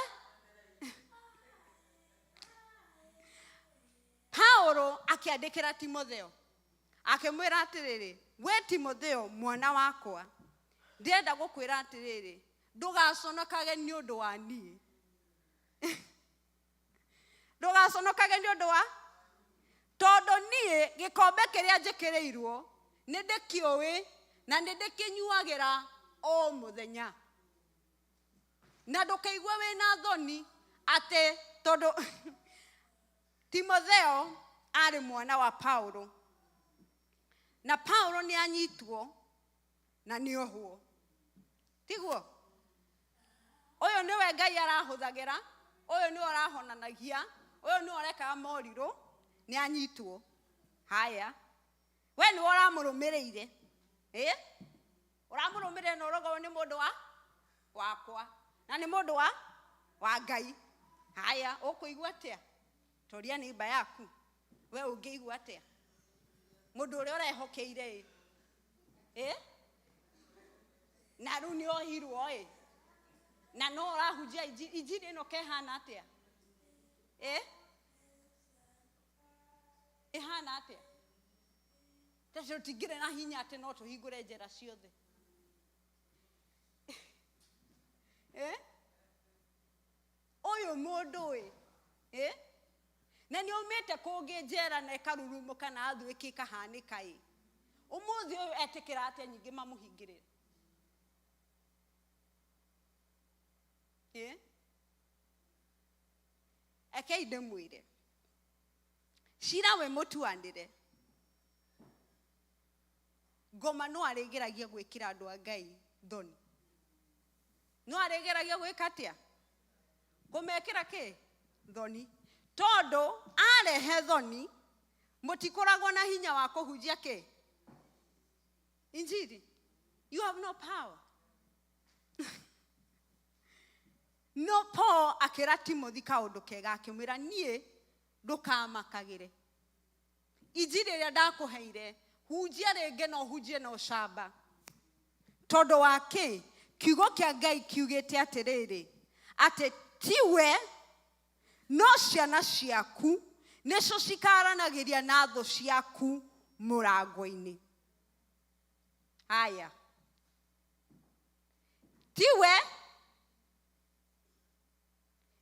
Paulo akĩandĩkĩra Timotheo, akĩmwĩra atĩrĩrĩ, we Timotheo mwana wakwa, ndĩrenda gũkwĩra atĩrĩrĩ, ndũgaconokage nĩ ũndũ wa niĩ, ndũgaconokage nĩ ũndũ wa, tondũ niĩ gĩkombe kĩrĩa njĩkĩrĩirwo nĩ ndĩkĩũĩ na nĩ ndĩkĩnyuagĩra o mũthenya, na ndũkaigue wĩna thoni atĩ tondũ Timotheo arĩ mwana wa Paulo, na Paulo nĩ anyitwo na nĩ ohwo, tiguo? Ũyũ nĩwe Ngai arahũthagĩra, ũyũ nĩwe ũrahonanagia, ũyũ nĩwe ũrekaga morirũ, nĩ anyitwo. Haya, we nĩwe ũramũrũmĩrĩire, ĩ ũramũrũmĩrĩire na ũrauga ũyũ nĩ mũndũ wa wakwa na nĩ mũndũ wa Ngai. Haya, ũkũigua atĩa? Toria neighbour yaku, we ũngĩigua atĩa mũndũ ũrĩa ũrehokeire ĩ ĩ na rĩu nĩ ohirwo ĩ, na no ũrahunjia injiri ĩno kehana atĩa? Ĩ ĩhana atĩa? Ta tũtingĩrĩ na hinya atĩ no tũhingũre njĩra ciothe. Ĩ ũyũ mũndũ ĩ ĩ na nĩ aumĩte kũngĩ njera na ĩkarurumũka na athuĩki ĩkahanĩka, ĩ ũmũthĩ ũyũ etĩkĩra atĩa nyingĩ mamũhingĩrĩre? Ĩ ekei ndĩmwĩre, cira we mũtuanĩre. Ngoma no arĩgeragia gwĩkĩra andũ a Ngai thoni, no arĩgeragia gwĩka atĩa? Kũmekĩra kĩ? Thoni. Tondũ arehe thoni, mũtikoragwo na hinya wa kũhunjia kĩ? Injiri. You have no power. No Paul akĩra Timothy kaũndũ kega, akĩmwĩra, niĩ ndũkamakagĩre injiri ĩrĩa ndakũheire, hunjia rĩngĩ na ũhunjie na ũcamba. Tondũ wa kĩ? Kiugo kĩa Ngai kiugĩte atĩrĩrĩ, atĩ tiwe no ciana ciaku nĩcio cikaranagĩria na thũ ciaku mũrango-inĩ. Haya, tiwe,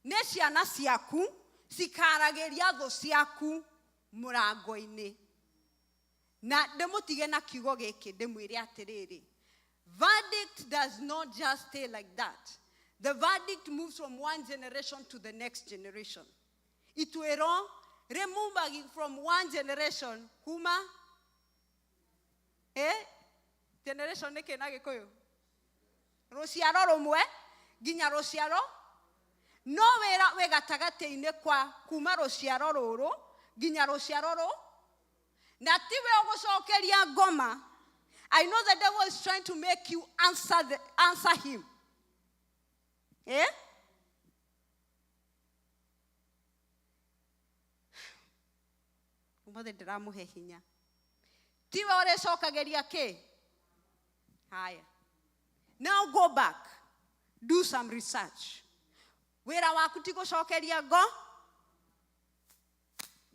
nĩ ciana ciaku Cikaragĩria thũ ciaku mũrango-inĩ. Na ndĩmũtige na kiugo gĩkĩ ndĩmwĩre atĩrĩrĩ, verdict does not just stay like that. The verdict moves from one generation to the next generation. Ituĩro rĩmuvagi from one generation kuma generation nĩ kĩ na Gĩkũyũ? Rũciaro rũmwe nginya rũciaro, no wĩra wĩ gatagatĩ-inĩ kwa kuma rũciaro rũrũ nginya rũciaro rũ, na tiwe ũgũcokeria ngoma. I know the devil is trying to make you answer him. Eh? Ũmũthĩ ndĩramũhe hinya. Tiwe ũrĩcokagĩria kĩ? Haya. Now go back. Do some research. Wĩra waku ti gũcokeria ngo.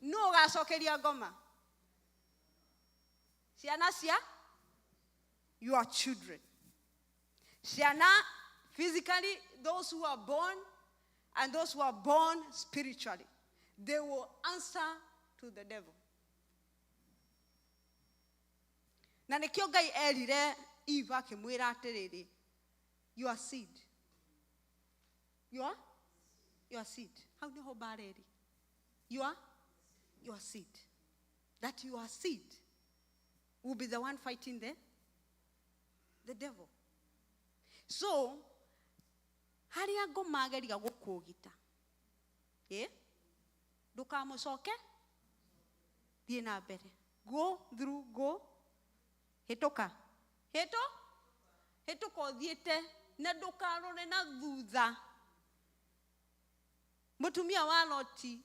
Nũ ũgacokeria ngoma? Ciana cia your children. Ciana physically, those who are born and those who are born spiritually, they will answer to the devil. Na nĩkĩo Ngai erire Eve akĩmwĩra atĩrĩrĩ, your seed. Your seed. Hau nĩho mbara ĩrĩ. Your seed. That your seed will be the one fighting the devil. So, harĩa ngoma ageria gũkũgita, ndũkamũcoke, thiĩ na mbere. Go through, go. Hĩtũka. Hĩtũka ũthiĩte na ndũkarore na thutha. Mũtumia wa Loti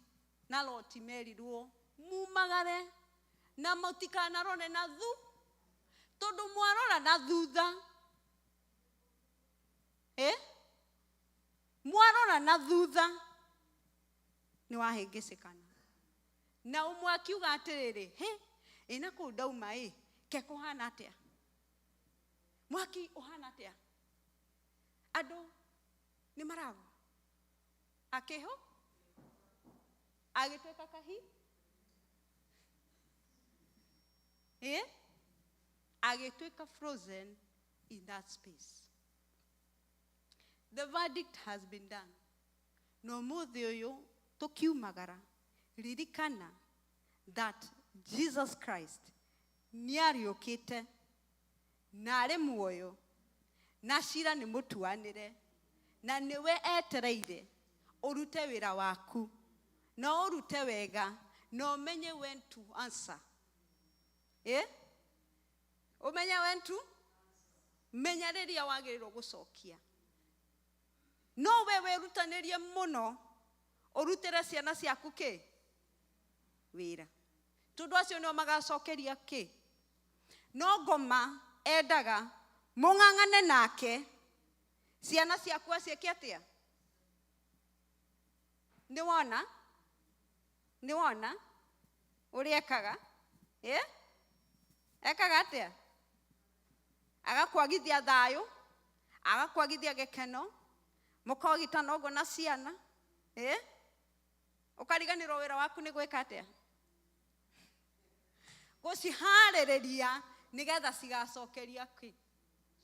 na Loti merirwo mumagare na mũtikanarore na thu, tondũ mwarora na thutha, mwarora na thutha nĩ wahĩngĩcĩkana. Na ũmwe akiuga atĩrĩrĩ, he, ĩ na kũu ndauma ĩ, ke kũhana atĩa? Mwaki ũhana atĩa? Andũ nĩ maragwa. Akĩhũ? Agĩtuĩka kahi? Agĩtuĩka frozen in that space. The verdict has been done. Na ũmũthĩ ũyũ tũkiumagara, ririkana that Jesus Christ nĩariũkĩte na arĩ muoyo, na cira nĩ mũtuanĩre, na nĩwe etereire ũrute wĩra waku, na ũrute wega, na ũmenye when to answer. Ũmenye when to? Menya rĩrĩa wagĩrĩirwo gũcokia. No we wĩrutanĩrie mũno ũrutĩre ciana ciaku kĩ? Wĩra. Tondũ acio nĩo magacokeria kĩ? No ngoma endaga mũng'ang'ane nake, ciana ciaku aciĩke atĩa? Nĩ wona? Nĩ wona? Ũrĩa ekaga? Ekaga atĩa? Agakwagithia thayũ, agakwagithia gĩkeno, mũkogitana ũguo na ciana. Ũkariganĩrwo wĩra waku nĩ gwĩka atĩa? Gũciharĩrĩria nĩgetha cigacokeria kĩ?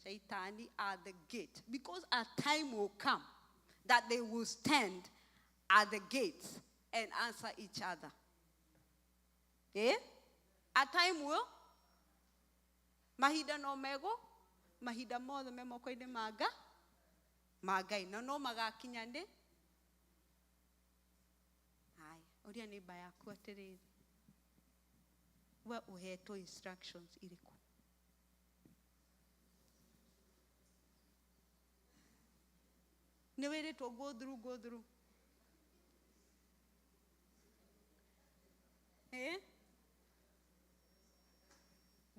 Shaitani at the gate. Because a time will come that they will stand at the gates and answer each other. A time will? Mahinda no mego, mahinda mothe me moko-inĩ ma Ngai. Na no magakinya nĩ? Haya, ũria neighbor yaku atĩrĩrĩ, we ũhetwo instructions irĩkũ? Nĩ wĩrĩtwo go through, go through.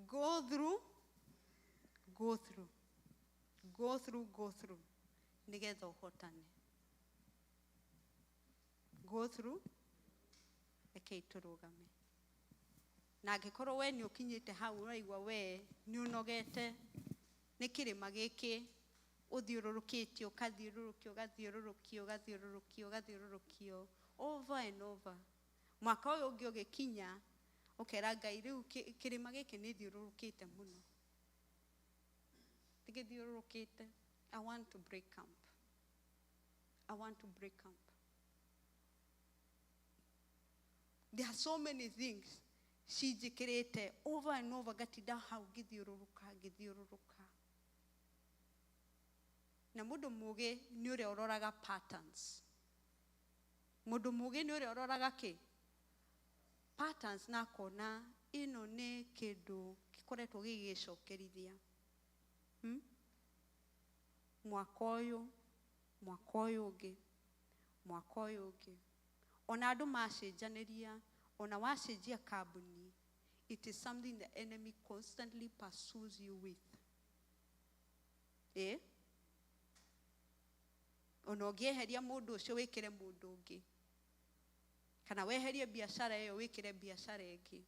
Go through, go through, go through, go through. Nĩgetha ũhotane. Go through, rekei tũrũgame. Na angĩkorwo we nĩ ũkinyĩte hau ũraigua we nĩ ũnogete nĩ kĩrĩma gĩkĩ ũthiũrũrũkĩtio, ũgathiũrũrũkio, ũgathiũrũrũkio, ũgathiũrũrũkio, ũgathiũrũrũkio, Over and over. Mwaka ũyũ ũngĩ ũgĩkinya, ũkera Ngai rĩu kĩrĩma gĩkĩ nĩ thiũrũrũkĩte mũno. Ndigĩthiũrũrũkĩte. I want to break camp. I want to break camp. There are so many things cinjĩkĩrĩte over and over, ngatinda hau ngĩthiũrũrũka ngĩthiũrũrũka. Na mũndũ mũgĩ nĩ ũrĩa ũroraga patterns. Mũndũ mũgĩ nĩ ũrĩa ũroraga kĩ? Patterns, na akona ĩno nĩ kĩndũ gĩkoretwo gĩgĩcokerithia. Mwaka ũyũ, mwaka ũyũ ũngĩ, mwaka ũyũ ũngĩ. Ona andũ macenjanĩria, ona wacenjia kambuni, it is something the enemy constantly pursues you with. Ona ũngĩeheria mũndũ ũcio wĩkĩre mũndũ ũngĩ, kana weherie biacara ĩyo wĩkĩre biacara ĩngĩ,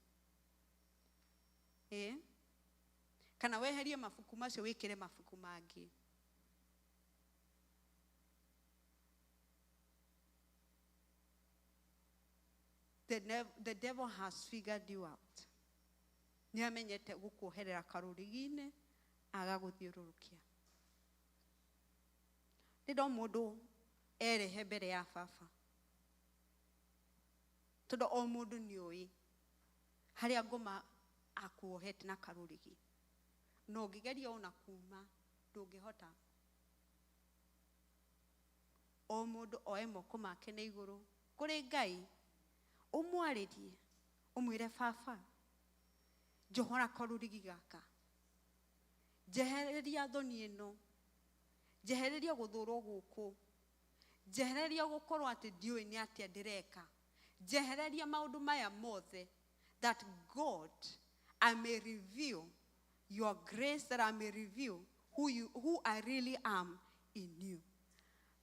kana weherie mabuku macio wĩkĩre mabuku mangĩ. The devil has figured you out. Nĩ amenyete gũkuoherera karũrigi-inĩ agagũthiũrũrũkia. Nĩ ndo mũndũ erehe mbere ya baba, tondũ o mũndũ nĩ oĩ harĩa ngoma akuohete na karũrigi, na ũngĩgeria ona kuma ndũngĩhota. O mũndũ oe moko make na igũrũ kũrĩ Ngai, ũmwarĩrie, ũmwĩre baba, njohora karũrigi gaka, njehereria thoni ĩno, njehereria gũthũrwo gũkũ, njehereria gũkorwo atĩ ndiũĩ nĩ atĩa ndĩreka, njehereria maũndũ maya mothe, that God, I may reveal your grace, that I may reveal who I really am in you.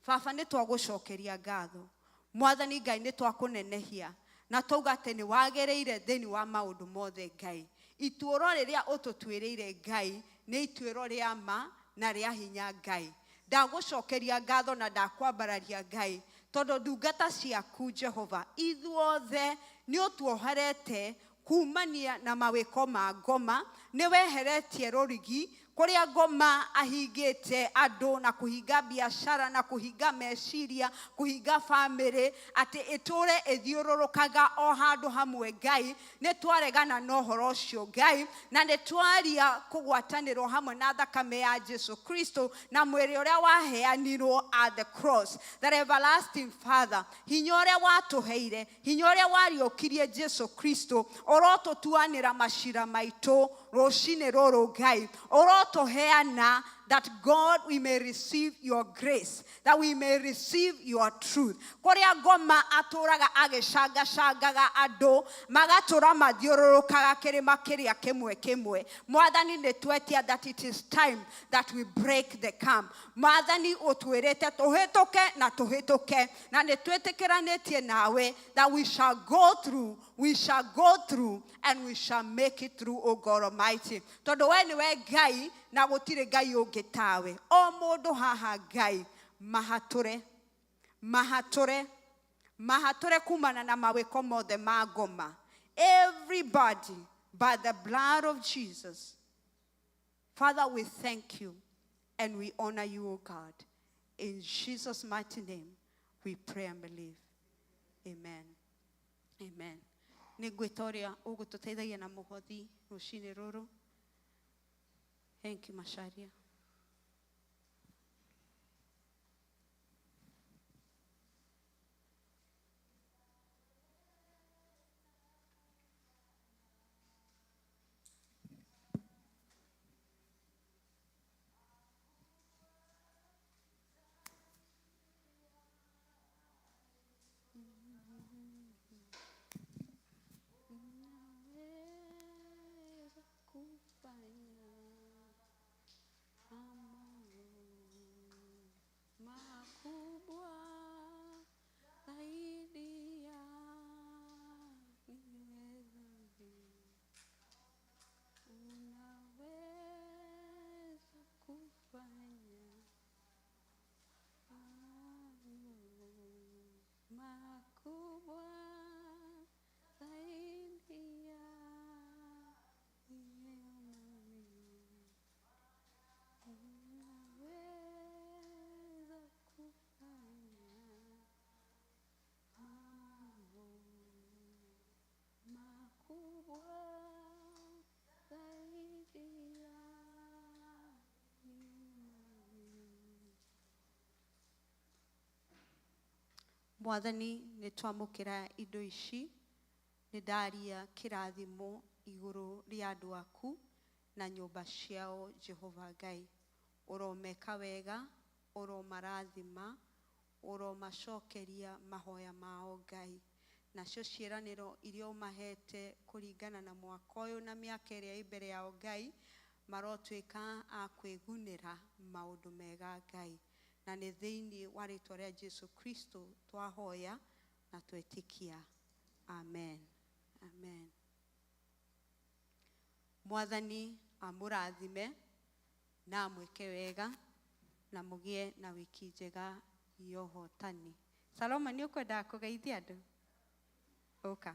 Baba, nĩ twagũcokeria ngatho. Mwathani Ngai, nĩ twakũnenehia na twauga atĩ nĩ wagĩrĩire thĩinĩ wa maũndũ mothe. Ngai, ituĩro rĩrĩa ũtũtuĩrĩire, Ngai, nĩ ituĩro rĩa ma na rĩa hinya. Ngai, ndagũcokeria ngatho na ndakwambararia, Ngai, tondũ ndungata ciaku, Jehova, ithuothe nĩ ũtuoherete kumania na mawĩko ma ngoma. Nĩ weheretie rũrigi kũrĩa ngoma ahingĩte andũ na kũhinga biacara na kũhinga meciria, kũhinga bamĩrĩ, atĩ ĩtũre ĩthiũrũrũkaga o handũ hamwe. Ngai, nĩ twaregana na ũhoro ũcio, Ngai, na nĩ twaria kũgwatanĩrwo hamwe na thakame ya Jesu Kristo na mwĩrĩ ũrĩa waheanirwo at the cross, that everlasting Father, hinya ũrĩa watũheire, hinya ũrĩa wariũkirie Jesu Kristo, ũrotũtuanĩra macira maitũ rũcinĩ rũrũ. Ngai, ũrotũheana that God, we may receive your grace, that we may receive your truth. Kũrĩa ngoma atũraga agĩcangacangaga andũ magatũra mathiũrũrũkaga kĩrĩma kĩrĩa kĩmwe kĩmwe, Mwathani, nĩ twetia that it is time that we break the camp. Mwathani, ũtwĩrĩte tũhĩtũke na tũhĩtũke, na nĩ twĩtĩkĩranĩtie nawe that we shall go through, we shall go through and we shall make it through, O God Almighty, tondũ we nĩwe Ngai na gũtirĩ Ngai ũngĩ tawe. O mũndũ haha, Ngai, mahatũre, mahatũre, mahatũre kumana na mawĩko mothe ma ngoma. Everybody, by the blood of Jesus. Father, we thank you and we honor you, O God. In Jesus' mighty name we pray and believe. Amen, amen. Nĩ ngwĩta ũrĩa ũgũtũteithagia na mũhothi rũcinĩ rũrũ. Thank you, Macharia. Unaweza kufanya. Mwathani, nĩ twamũkĩra indo ici, nĩ ndaria kĩrathimo igũrũ rĩa andũ aku na nyũmba ciao. Jehova Ngai, ũromeka wega, ũromarathima, ũromacokeria mahoya mao Ngai, nacio ciĩranĩro iria ũmahete kũringana na mwaka ũyũ na mĩaka ĩrĩa ĩ mbere yao Ngai, marotuĩka a kwĩgunĩra maũndũ mega Ngai, na nĩ thĩinĩ wa rĩtwa rĩa Jesu Kristo twahoya na twetĩkia, amen, amen. Mwathani amũrathime na amwĩke wega na mũgĩe na wiki njega ya ũhotani. Saloma, nĩ ũkwendaga kũgeithia andũ? Ũka.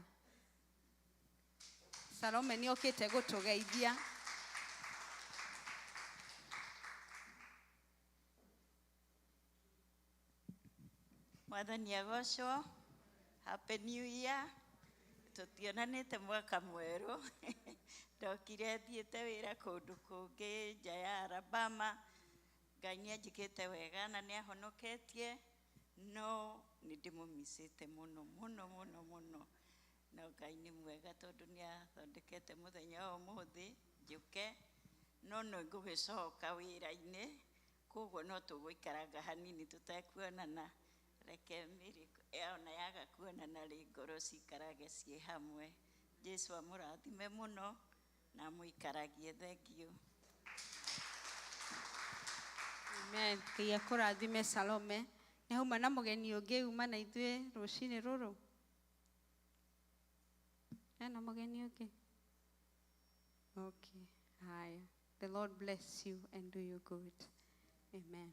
Salome nĩ okĩte gũtũgeithia. Mwathani agocwo. Happy New Year. Tũtionanĩte mwaka mwerũ. Ndokire thiĩte wĩra kũndũ kũngĩ nja ya Alabama. Ngai nĩ anjĩkĩte wega na nĩ ahonoketie, no nĩ ndĩmũmicĩte mũno mũno mũno mũno, no Ngai nĩ mwega tondũ nĩ athondekete mũthenya wa ũmũthĩ njũke, no no ngũgĩcoka wĩra-inĩ, koguo no tũgũikaranga hanini tũtekuonana. Reke mĩrĩ ona yaga kuonana rĩ, ngoro ciikarage ciĩ hamwe. Jesu amũrathime mũno na amũikaragie. Thengiũ. Amen. Ngai akũrathime Salome. Nĩ hauma na mũgeni ũngĩ uma na ithuĩ rũcinĩ rũrũ? Hena mũgeni ũngĩ? Okay. Haya. The Lord bless you and do you good. Amen.